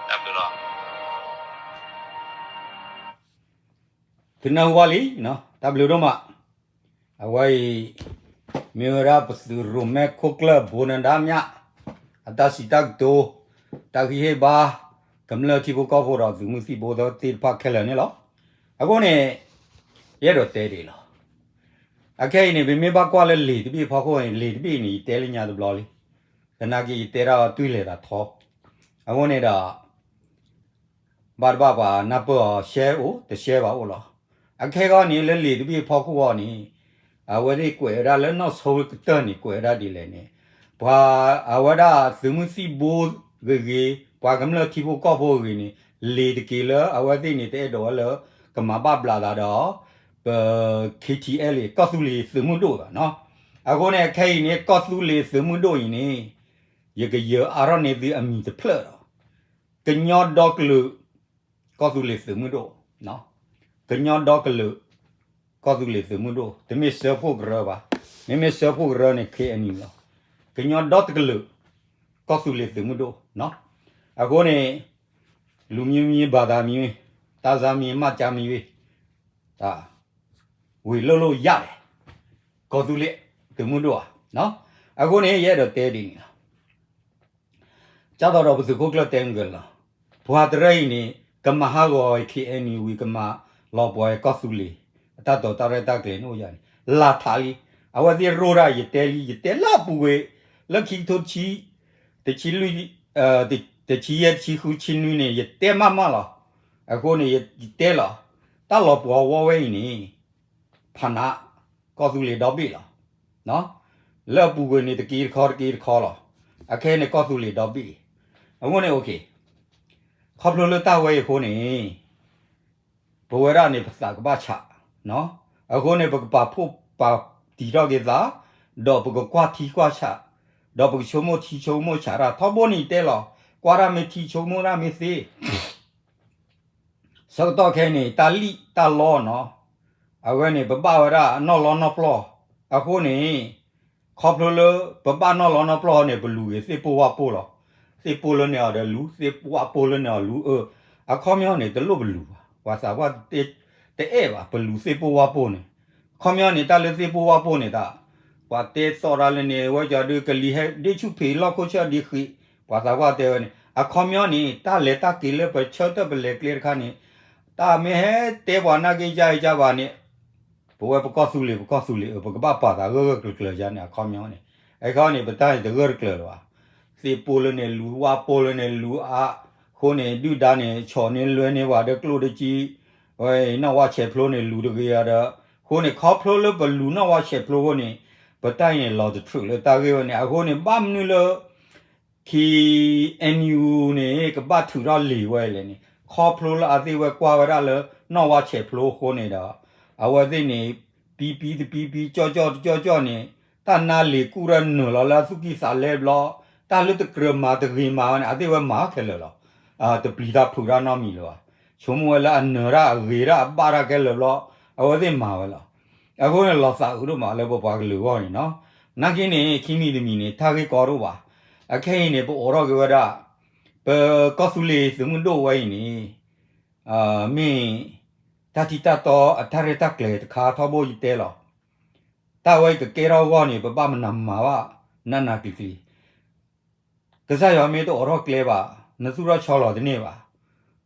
တၢ်ဘျုးလီၤ. သုနၢ်ဟူဘၣ်လံ, တၢ်ဘျုးဒိၣ်မး. အဝဲအံၤ မ့ၢ်ဝဲဒၣ်ပသုးရိၣ်မဲခိၣ်ကျၢၢ်ဘိနဒါမျၣ် အတၢ်စံးတၢ်ကတိၤ တၢ်ဂံၢ်ဟ့ၣ်ဘါ ကမျၢၢ်ထံဖိကီၢ်ဖိဒီးသုးမုၢ်သံၣ်ဘိသ့ၣ်တဖၣ်ခဲလၢာ်န့ၣ်လီၤ. အဃိန့ၣ် ယအဲၣ်ဒိးတဲဒ်အံၤလီၤ. အခဲအံၤန့ၣ် ပမ့ၢ်ဘၣ်ကွၢ်လၢလံာ်တဘ့ၣ်အဖီခိၣ်န့ၣ် လံာ်တဘ့ၣ်န့ၣ် ယတဲလၢညါတဘျီလံ. သနာ်က့ယတဲဒၣ်အီၤတွံၢ်လဲၤသးထီ, အဃိန့ၣ်ဒီး ဘၣ်တဘၣ်ပှၤနၢ်ပၢၢ်အီၤ ရှဲအိၣ် တရှဲဘၣ်အိၣ်လီၤ. အခဲဂီၢ်န့ၣ် လၢလံာ်တဘ့ၣ်ဖီခိၣ်ဂီၢ်န့ၣ် အဝဲသ့ၣ်ကွဲးဝဲဒၣ်လၢနီၢ်ဆိကတၢၢ်န့ၣ် ကွဲးဝဲဒၣ်ဒ်လဲၣ်န့ၣ် ပှၤအဝဲဒၣ်သုးမုၢ်သံၣ်ဘိဂ့ၤဂ့ၤ ပှၤကမျၢၢ်ထံဖိကီၢ်ဖိဂ့ၤန့ၣ် လံာ်တက့ၤလၢအဝဲသ့ၣ်န့ၣ် တအဲၣ်ဒိးဝဲလၢ ကမၤဘၣ်ဘျးသးဒီး ပ KTLA ကီၢ်သူလ့ၤသုးမုၢ်ဒိၣ်ဘၣ်နီၤ. အဃိန့ၣ် အခဲအံၤန့ၣ် ကီၢ်သူလ့ၤသုးမုၢ်ဒိၣ်အံၤန့ၣ် ယကယၢၤအါထီၣ်န့ၢ်သုအမံၤတဖျၢၣ်ဒီး ကညီဒီကလုာ် ကီၢ်သူလ့ၤသုးမုၢ်ဒိၣ်, ကညီဒီကလုာ် ကီၢ်သူလ့ၤသုးမုၢ်ဒိၣ်, တမ့ၢ်စၢဖှိၣ်ကရၢဘၣ်, မ့မ့ၢ်စၢဖှိၣ်ကရၢန့ၣ် ခဲအံၤန့ၣ်လီၤ, ကညီဒီတကလုာ် ကီၢ်သူလ့ၤသုးမုၢ်ဒိၣ်, အဃိန့ၣ် လူမျိုးမံၤ ဘာသာမံၤ, သားစၢ်မံၤ မှတ်ချက်မံၤ ဝံၤလိၣ်လိၣ်ယၣ်လဲၣ်, ကီၢ်သူလ့ၤသုးမုၢ်ဒိၣ်ဧါ, အဃိန့ၣ် ယအဲၣ်ဒိးတဲဒ်န့ၣ်လီၤ. ကၢ်သိးဒီးပသုးခိၣ်ကျၢၢ်တဲမုၢ်ကလီၤ, ပှၤတရၢအံၤန့ၣ် ကမၤဟးဂီၤ KNU ဝံၤ ကမၤလီၤပှီၢ်ကီၢ်သူလ့ၤ အတၢ်တိာ်တၢ်ရဲၣ်တၢ်ကျဲၤန့ၣ်အိၣ်ယၤန့ၣ် လၢထးလံ, အဝဲသ့ၣ်ရိၣ်ဒၣ် ယတဲလံ ယတဲလၢအပူၤကွံာ် လၢခံကထိတဆံ တဆံလွံၢ် တဆံယဲၢ် တဆံဃု တဆံနွံန့ၣ် ယတဲမးမးလီၤ. အဃိန့ၣ် ယတဲလီၤ, တၢ်လီၤပှီၢ်ဝီဝဲအံၤန့ၣ် ဖးနး ကီၢ်သူလ့ၤဒီဘ့ၣ်လီၤ. လၢအပူၤကွံာ်န့ၣ် တက့တခီ တက့တခီလီၤ. အခဲအံၤန့ၣ် ကီၢ်သူလ့ၤဒီဘ့ၣ်, အဃိန့ၣ် ခီဖျိလၢတၢ်ဝဲအံၤအဃိန့ၣ် ပဝဲဒၣ်န့ၣ် ပသးကဘၣ်ဆး, အဃိန့ၣ် ပကပာ်ဖှိၣ်ပာ်တံၤထီၣ်က့ၤသး, ဒီးပကကွၢ်ထံကွၢ်ဆး, ဒီးပကဆိကမိၣ်ထံဆိကမိၣ်ဆးတၢ် ထီဘိန့ၣ်တဲလီၤ, ကွၢ်တၢ်မ့ၢ်ထံဆိကမိၣ်တၢ်မ့ၢ်သ့ ဆၢကတီၢ်ခဲအံၤန့ၣ် တၢ်လံၣ်တၢ်လီနီၤ, အဝဲန့ၣ် ပဘၣ်ဝဲဒၣ်နီၢ်လီနီၢ်ပျီၢ်, အဃိန့ၣ် ခီဖျိလၢပဘၣ်နီၢ်လီနီၢ်ပျီၢ်န့ၣ် ပလူၤဂ့ၤသ့ၣ်ပိၢ်ဝၣ်ပိၢ်လီၤ. သ့ၣ်ပိၢ်လၢန့ၣ်အီၤဒီးလူၤ, သ့ၣ်ပိၢ်ဝၣ်ပိၢ်လၢန့ၣ်အီၤလူၤ, အခီပညီန့ၣ် တလိၣ်ပလူၤဘၣ်, ပှၤသးပှၢ်တအဲၣ်ဘၣ် ပလူၤသ့ၣ်ပိၢ်ဝၣ်ပိၢ်န့ၣ်, အခီပညီန့ၣ် တၢ်လၢသ့ၣ်ပိၢ်ဝၣ်ပိၢ်န့ၣ်တၢ် ပှၤတဲသီၣ်တၢ်လၢန့ၣ် ဝဲကီဒုးကလံၤဟဲဒ့ဆူၣ်ဖံးလီၢ်ခိၣ်ဆၢဒံးဃံး, ပှၤသးပှၢ်တဲဝဲန့ၣ် အခီပညီန့ၣ် တၢ်လဲၤတၢ်က့ၤလၢပဆၢထၢၣ်ပလဲၤကျဲတခါန့ၣ် တၢ်မ့ၢ်ဟဲတဲပှၤနာ်က့ၤယါအံၤယါဘၣ်န့ၣ် ပဝဲပကီၢ်သူလ့ၤ ပကီၢ်သူလ့ၤ ပကဘၣ်ပာ်သးဂၢၢ်ဂၢၢ်ကျၢၤကျၢၤယါန့ၣ် အခီပညီန့ၣ်, အခီန့ၣ် ပတၢ်န့ၣ်တဂၢၢ်တကျၢၤလၢၤဘၣ်. သ့ၣ်ပိၢ်လၢန့ၣ်လူၤ ဝၣ်ပိၢ်လၢန့ၣ်လူၤအါ, အဃိန့ၣ် ဒုၣ်ဒါန့ၣ် ဆီၣ်န့ၢ်လွဲန့ၢ်ဝဲဒီးကျိၣ်တကံ, ဝဲနီၣ်ဝါဆဲးဖျိန့ၣ်လူၤတဂ့ၤဒီး, အဃိန့ၣ် ခီဖျိလၢပလူၤနီၣ်ဝါဆဲးဖျိအဃိန့ၣ် ပတၢ်အံၤန့ၣ် လီၤတထြုးလၢတၢ်ဂ့ၢ်ဝဲန့ၣ် အဃိန့ၣ် ဘၣ်မနုၤလၢ KNU န့ၣ် ကဘၣ်ထုးထီၣ်လံာ်ဝဲလဲၣ်န့ၣ်, ခ ခီဖျိလၢအသ့ၣ်ဝဲကွၢ်ဝဲဒၣ်လၢ နီၣ်ဝါဆဲးဖျိအဃိန့ၣ်ဒီး အဝဲသ့ၣ်န့ၣ် ပံပံတပံပံ ကၠီကၠီတကၠီကၠီန့ၣ် တၢ်နါလံၤကူၣ်တၢ်နၢၤလီၤလၢအသူၣ်ကံၢ်သးလဲဘျီ တၢ်လၢတကြၢးမၤတဂ့ၤမၤဝဲန့ၣ် အသ့ၣ်ဝဲမၤခဲလၢာ်လီၤ. တပျံၤတၢ်ဖုးတၢ်နီတမံၤလၢၤဘၣ်. ဆိကမိၣ်ဝဲလၢအနၢၤတၢ်အဂ့ၤတၢ်အဘၣ်တၢ်ခဲလၢာ်ဘျီ အဝဲသ့ၣ်မၤဝဲလီၤ. အဃိန့ၣ် လီၤသးအုးဒိၣ်မးလၢပပှၤကလုာ်အဂီၢ်န့ၣ်နီၤ. နာ်က့န့ၣ် ခံမံၤတမံၤန့ၣ် တၢ်ဂ့ၢ်ကီဒိၣ်ဘၣ်. အခဲအံၤန့ၣ် ပအိးထီၣ်က့ၤဝဲဒၣ် ပကီၢ်သူလ့ၤသုးမုၢ်ဒိၣ်ဝဲအံၤန့ၣ် မ့ၢ်တၢ်ထံၣ်တၢ်တီအတၢ်ရဲၣ်တၢ်ကျဲၤတခါထီဘိယတဲလီၤ. တၢ်ဝဲအံၤကကဲထီၣ်အဂီၢ်န့ၣ် ပဘၣ်မနၤမၤဘၣ် နးနးကျံၤကျံၤ ကစၢ်ယွၤမ့ၢ်တအိးထီၣ်ကျဲဘၣ် နသူၣ်ထီၣ်ဆီလီၤတန့ၢ်ဘၣ်.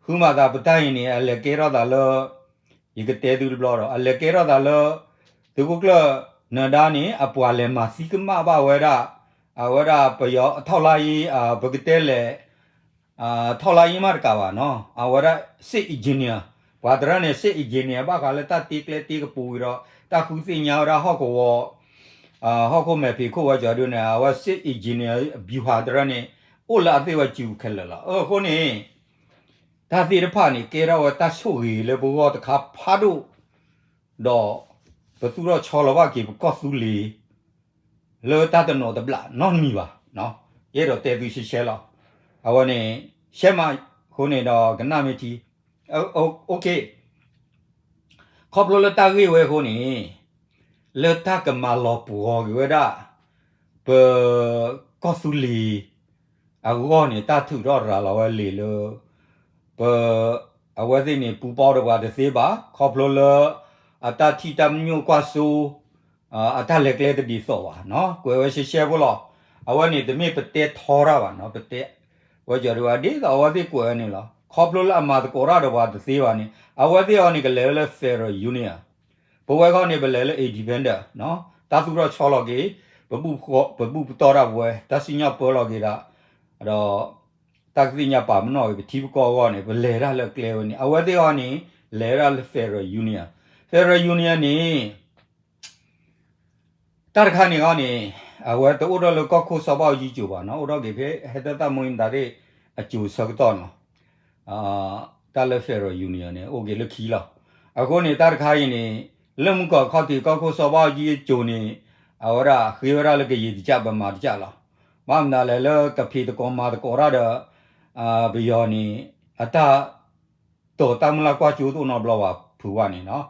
ဃုမၤသးပတၢ်အံၤန့ၣ် အလဲၤကဲထီၣ်သးလၢ ယကတဲသုတဘျီဒီး အလဲၤကဲထီၣ်သးလၢ သုးခိၣ်ကျၢၢ်နၢၤဒါန့ၣ် အပှၤလဲၤမၤသံကမၣ်ဘၣ်ဝဲဒၣ် အဝဲဒၣ်ပယီၤအထီၣ်လါအံၤ ပကတဲလဲၣ် ထီၣ်လါအံၤမးတကးဘၣ်နီၤ အဝဲဒၣ် စစ် engineer ပှၤတရၢန့ၣ် စစ် engineer ဘၣ်ဃးလၢတၢ်တ့ကျဲတ့ကပူၤဝံၤဒီး တၢ်ဃုသ့ၣ်ညါဝဲဒၣ်ဟီၣ်ကဝီၤ ဟီၣ်ခိၣ်မဲာ်ဖံးခိၣ်ဝဲကီၤဒုန့ၣ် အဝဲ စစ် engineer ဗျူဟာ တရၢန့ၣ် အိၣ်လၢအသ့ၣ်ဝဲစုခဲလၢာ်လီၤ. အဃိန့ၣ် တၢ်သ့ၣ်တဖၣ်န့ၣ် ကဲထီၣ်ဝဲတၢ်ဆိၣ်ဂ့ၤလၢပဂီၢ်တခါဖးဒိၣ် ဒီး ပသူၣ်ထီၣ်ဆီလီၤဘၣ်က့ၤပကီၢ်သူလ့ၤ လၢတၢ်တနီၤတဘျးနီတမံၤဘၣ်. ယအဲၣ်ဒိးတဲသုရှဲရှဲလီၤ. အဝဲန့ၣ် ရှဲမးအဃိန့ၣ်ဒီး ကနၣ်မ့ၢ်ထံ ခီဖျိလၢတၢ်ဂ့ၢ်ဝဲအဃိန့ၣ် လၢတၢ်ကမၤလီၤပှီၤက့ၤဝဲဒၣ် ပကီၢ်သူလ့ၤအဂီၢ်န့ၣ် တၢ်ထုးထီၣ်ရၤလီၤဝဲလံာ်လၢ ပ အဝဲသ့ၣ်န့ၣ် ပူၤပီၣ်ဒီးပှၤတသ့ဘၣ် ခီဖျိလၢ အတၢ်ထံၣ်တၢ်မညိၣ်ကွၢ်စိ အတၢ်လဲၤကျဲတဒ်သိးဘၣ်နီၤ ကွဲးဝဲရှဲရှဲဖိလီၤ. အဝဲန့ၣ် တမ့ၢ်ပတဲထီတၢ်ဘၣ်နီၤ ပတဲ ဝဲကီၤဒုဝဲဒ်သိးအဝဲသ့ၣ်ကွဲးဝဲန့ၣ်လီၤ. ခီဖျိလၢအမၤသကိးတၢ်ဒီးပှၤတသ့ဘၣ်န့ၣ် အဝဲသ့ၣ်အီၤန့ၣ် ကလဲၤဝဲလၢ federal union ပဝဲခီန့ၣ် ပလဲၤလၢ independent နီၤ တၢ်သူၣ်ထီၣ်ဆီလီၤက့ၤ ပဘူၣ်ပတီၢ်တၢ်ပဝဲ တၢ်စံၣ်ညီၣ်ပၢလီၤက့ၤဒၣ် ဒီး တၢ်ကသ့ၣ်ညါပာ်ပနီၣ်က့ၤ ပထံပကီၢ်အဂီၢ်န့ၣ် ပလဲၤတၢ်လၢကျဲဝဲန့ၣ် အဝဲသ့ၣ်အီၤန့ၣ် လဲၤဝဲဒၣ်လၢ federal union federal union န့ၣ် တၢ်တခါန့ၣ်အီၤန့ၣ် အဝဲတအိၣ်ထီၣ်လၢကီၢ်ခိၣ်စီၤဘၣ်အူကၠံအစိၤဘၣ်နီၤ အိၣ်ထီၣ်က့ၤဖဲဟဲတၢ်သၣ်မိၢ်အံသးရ့ၣ်အစိၤဆၢကတီၢ်နီၤ တၢ်လၢ federal union န့ၣ် အိၣ်က့ၤလၢခံလီၤ. အဃိန့ၣ် တၢ်တခါအံၤန့ၣ် လၢမုၢ်ကီၢ်ခီၣ်ထံးကီၢ်ခိၣ်စီၤဘၣ်အူကၠံအစိၤန့ၣ် အဝဲဒၣ်ဃ့ဝဲဒၣ်လၢကယံာ်တကးပမၤတကးလီၤ. ဘၣ်မနုၤလဲၣ်လၢကဖံးသကိးမၤသကိးတၢ်ဒီး ပယီၤန့ၣ် အတၢ် တီၤတၢ်မုၢ်လၢ်ကွၢ်စိတအိၣ်နီတဘျီဘၣ်ဖုးဝဲန့ၣ်နီၤ.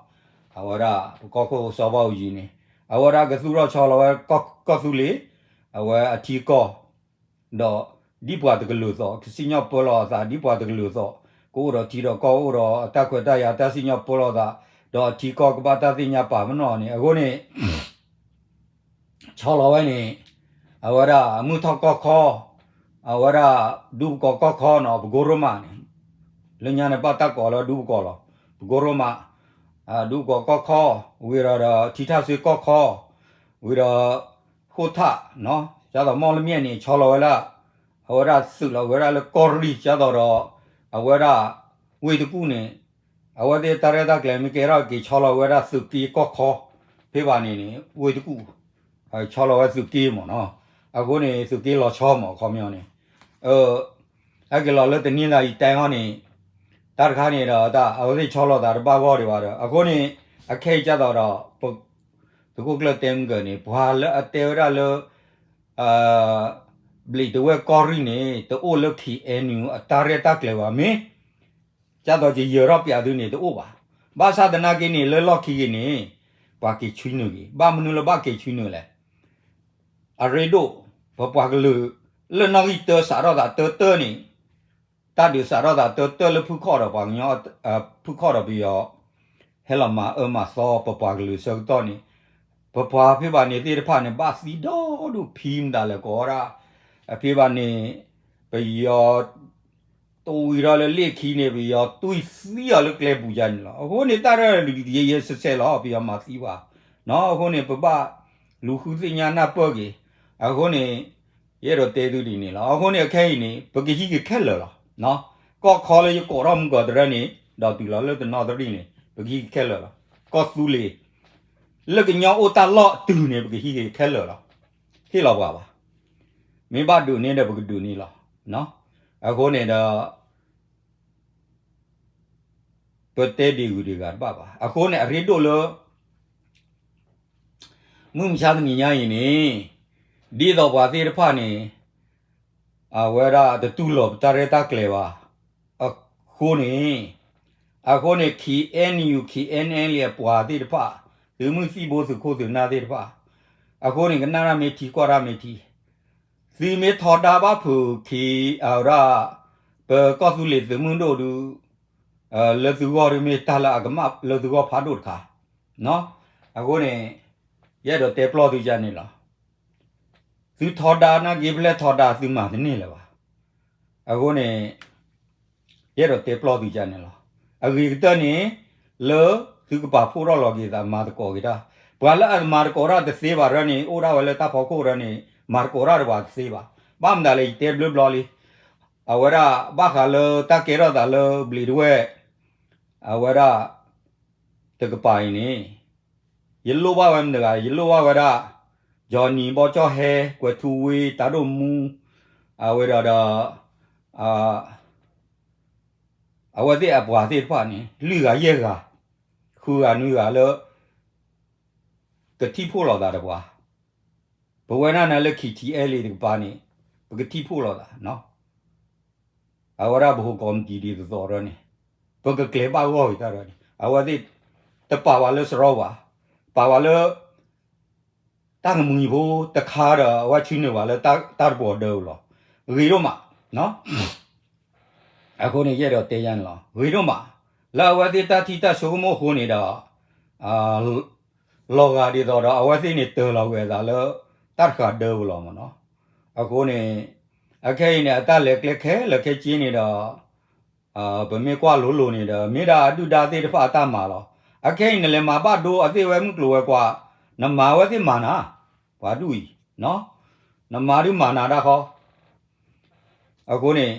အဝဲဒၣ်ပကီၢ်ခိၣ်စီၤဘၣ်အူကၠံန့ၣ် အဝဲဒၣ်ကသူၣ်ထီၣ်ဆီလီၤဝဲကီၢ်သူလ့ၤ အဝဲအထံကီၢ် ဒီးဒ်ပှၤတကလုာ်သိး ကစံၣ်ညီၣ်ပၢလီၤအသး ဒ်ပှၤတကလုာ်သိး ကအိၣ်ဒီးထံဒီးကီၢ် အိၣ်ဒီးအတၢ်ခွဲးတၢ်ယာ် တၢ်စံၣ်ညီၣ်ပၢလီၤအသး ဒီးအထံကီၢ်ကဘၣ်တၢ်သ့ၣ်ညါပာ်ပနီၣ်န့ၣ် အဃိန့ၣ် ဆီလီၤဝဲန့ၣ် အဝဲဒၣ်မုၢ်ထီၣ်ကီၢ်ခီ အဝဲဒၣ်ဒူပကီၢ်ကီၢ်ခီနီၤ ပကိရိမးန့ၣ် လၢညါန့ၣ်ဘၣ်တၢ်ကိးလၢဒူပကီၢ်လီၤ. ပကိရိမး ဒူပကီၢ်ကီၢ်ခီ ဝံၤဒီးဒီးထံထၣ်စွ့ကီၢ်ခီ ဝံၤဒီး ဃိထၣ် ဒ်သိးမီၣ်လမၠဲၣ်န့ၣ် ဆီလီၤဝဲလၢ အဝဲဒၣ်သုးလီၤဝဲဒၣ်လၢကီၢ်ရံၣ် ဒ်သိးဒီး အဝဲဒၣ် ဝ့ၢ်တကူၣ်န့ၣ် အဝဲသ့ၣ်တၢ်ရဲၣ်တၢ်ကျဲၤမ့ၢ်ကဲထီၣ်က့ၤ ဆီလီၤဝဲဒၣ်သုးက့ကီၢ်ခီ ဖဲဘၣ်န့ၣ်န့ၣ် ဝ့ၢ်တကူၣ် ဆီလီၤဝဲသုးက့မ့ၢ်နီၤ. အဃိန့ၣ် သုးက့လီၤဆီမ့ၢ် အခီပညီန့ၣ် ဟဲက့ၤလီၤလၢတနံၤလၢယတဲဟီန့ၣ် တၢ်တခါန့ၣ်ဒီး တၢ်အဝဲသ့ၣ်ဆီလီၤသးတဘၣ်ဂီၢ်ဒံးဘၣ်ဒီး အဃိန့ၣ် အခဲအံၤဒ်သိးဒီး သုးခိၣ်ကျၢၢ်တဲမုၢ်ကၢၤန့ၣ် ပှၤလၢအတဲဝဲဒၣ်လၢ ဘျံးတဝဲၢ်ကီၢ်ရံၣ်န့ၣ် တအိၣ်လၢ ခ့ၣ်အဲၣ်ယူၣ် အတၢ်ရဲၣ်တၢ်ကျဲၤဘၣ်မ့ၢ် ဒ်သိးယယၢၤထီၣ်ပျးသုန့ၣ်တအိၣ်ဘၣ်. ဘၣ်ဆၣ်သနာ်က့န့ၣ် လၢလီၢ်ခံက့ၤန့ၣ် ပှၤက့ၤဆွံနုာ်က့ၤ ဘၣ်မနုၤလၢဘၣ်က့ၤဆွံနုာ်လဲၣ် အရ့ဒိၣ် ပပှၤကလုာ် လၢနီၣ်ဂံၢ်တၢစးထီၣ်သးတၢတၢန့ၣ် တၢ်ဒုးစးထီၣ်သးတၢတၢလၢဖုခီၣ်ဒီးပှၤကညီ ဖုခီၣ်ဒီးပယီၤ ဟဲလီၤမၤအၢမၤသီပပှၤကလုာ်ဆၢကတီၢ်န့ၣ် ပပှၤဖဲဘၣ်န့ၣ်သ့ၣ်တဖၣ်န့ၣ် ဘၣ်သံဒီဒူၣ်ဖံးမတၤလဲၣ်ကိးဝဲဒၣ် အဖဲဘၣ်န့ၣ် ပယီၤ တဝံၤထီၣ်လၢလ့ၣ်ခံန့ၣ် ပယီၤတွံၣ်သံအီၤလၢကျဲပူၤယါန့ၣ်လီၤ. အဃိန့ၣ် တၢ်ရဲၣ်တၢ်ကျဲၤယဲယဲဆဲးဆဲးလီၤ ပယီၤမၤသံပှၤ အဃိန့ၣ် ပဘၣ်လူၤဃုသ့ၣ်ညါနၢ်ပၢၢ်က့ၤ အဃိန့ၣ် ယအဲၣ်ဒိးတဲသုဒ်န့ၣ်လီၤ. အဃိန့ၣ် အခဲအံၤန့ၣ် ပကဟံးက့ၤခဲလၢာ်လီၤ. ကီၢ်ခီလၢယကိးထီၣ်မုၢ်ကီၢ်တရၢန့ၣ် ဒီးတုၤလီၤလၢတနီသရံၣ်န့ၣ် ပကဟံးက့ၤခဲလၢာ်လီၤ. ကီၢ်သူလ့ၤ လၢကညီအိၣ်တၢ်လီၢ်အတုၤန့ၣ် ပကဟံးက့ၤခဲလၢာ်လီၤ. ဟ့ၣ်လီၤပှၤဘၣ်. မ့ၢ်ဘၣ်ဒုးန့ၢ်ဒီးပကဒုးန့ၢ်လီၤ. အဃိန့ၣ်ဒီး ပတဲဒ့ဂုၤဒ့ဂၤတဘၣ်ဘၣ်. အဃိန့ၣ် အရ့ဒိၣ်လၢ မုၢ်မဆါတနံၤညါအံၤန့ၣ် ဒ်သိးပှၤသ့ၣ်တဖၣ်န့ၣ် အဝဲဒၣ်တတူၢ်လိာ်ပတၢ်ရဲၣ်တၢ်ကျဲၤဘၣ်. အဃိန့ၣ် အဃိန့ၣ် ခ့ၣ်အဲၣ်ယူၣ် ခ့ၣ်အဲၣ်အဲလ်အံၤအပှၤသ့ၣ်တဖၣ် သုးမုၢ်သံၣ်ဘိသုးခိၣ်သုးနၢ်သ့ၣ်တဖၣ် အဃိန့ၣ် ကနၣ်တၢ်မ့ၢ်ထံကွၢ်တၢ်မ့ၢ်ထံ သုမ့ၢ်ထီဒါဘၣ်ဖုးခ့ၣ် အဝဲဒၣ် ပကီၢ်သူလ့ၤသုးမုၢ်ဒိၣ်ဒုး လၢသုဂီၢ်ဒုးမ့ၢ်တၢ်လၢအကမၣ်လၢသုဂီၢ်ဖးဒိၣ်တခါ. အဃိန့ၣ် ယအဲၣ်ဒိးတဲပျီသုယါန့ၣ်လီၤ. သုထီဒါနာ်က့ ဖဲလဲၣ်ထီဒါသုမၤတန့ၢ်လၢၤဘၣ်. အဃိန့ၣ် ယအဲၣ်ဒိးတဲပျီသုယါန့ၣ်လီၤ. အဂ့ၤကတၢၢ်န့ၣ် လၢသုကပာ်ဖှိၣ်ထီၣ်လီၤက့ၤသး မၤသကိးက့ၤတၢ်, ပှၤလၢအမၤသကိးတၢ်တသ့ဘၣ်ရၢန့ၣ် အိၣ်ဒၣ်ဝဲလၢတၢ်ဖီခိၣ်ရၢန့ၣ် မၤသကိးတၢ်ဒီးပှၤတသ့ဘၣ်. ဘၣ်မတၤလဲၣ် ယတဲဘျုးဘျီလံ. အဝဲဒၣ်ဘၣ်ဃးလၢတၢ်ကဲထီၣ်သးလၢဘျံးတဝဲၢ် အဝဲဒၣ် တကပၤအံၤန့ၣ် ယလိၣ်ဘၣ်ဝဲမတၤတဂၤ ယလိၣ်ဘၣ်ဝဲဒၣ် ယီၤနံၤဘီကၠီၣ်ဟဲ ကွဲးထူဝ့ တၢ်ဒိၣ်မူ အဝဲဒီးဒီး အဝဲသ့ၣ်အပှၤသ့ၣ်တဖၣ်န့ၣ် လွံၢ်ဂၤယဲၢ်ဂၤ ဃုဂၤနွံဂၤလၢ ကထံၣ်ဖှိၣ်လိာ်သးဒီးပှၤ ပဝဲဒၣ်န့ၣ်လၢ KTLA တကပၤန့ၣ် ပကထံၣ်ဖှိၣ်လိာ်သး အဝဲဒၣ်ပဟိကီးမတံၤဒ်သိးသိးရၢန့ၣ် ပကကျဲၤဘၣ်ဂီၢ်က့ၤတၢ်ရၢန့ၣ် အဝဲသ့ၣ်တပာ်ဝဲလၢစရီဘၣ်, ပာ်ဝဲလၢ တၢ်ကမှံၤဖိတခါဒီး အဝဲဆှၢန့ၢ်ဝဲလၢတၢ်တပှီၤဒၢပူၤလီၤ. ဂ့ၤဒိၣ်မး, အဃိန့ၣ် ယအဲၣ်ဒိးတဲယါန့ၣ်လီၤ. ဂ့ၤဒိၣ်မး, လၢအဝဲသ့ၣ်တၢ်ထံၣ်တၢ်ဆိကမိၣ်အဃိန့ၣ်ဒီး လီၤဂာ်ဒ်သိးဒီး အဝဲသ့ၣ်န့ၣ်တၢၤလီၤဝဲအသးလၢ တၢ်တဃာ်ဒၢပူၤလီၤမ့ၢ်နီၤ. အဃိန့ၣ် အခဲအံၤန့ၣ် အတၢ်လဲၤကျဲခဲလၢာ်ခဲဆ့န့ၣ်ဒီး ပမ့ၢ်ကွၢ်လိၤလိၤန့ၣ်ဒီး မ့ၢ်ဒၣ်အဒုၣ်ဒါသ့ၣ်တဖၣ်အတၢ်မၤလီၤ. အခဲအံၤနလဲၤမၤဘၣ်ဒိအသ့ၣ်ဝဲမုၢ်ကျိၤဝဲၤကွာ်, နမၤဝဲသ့ၣ်မၤနၤ, ပှၤဒူၣ်အံၤ, နမၤဒုးမၤနၤတၢ်ဃီ. အဃိန့ၣ်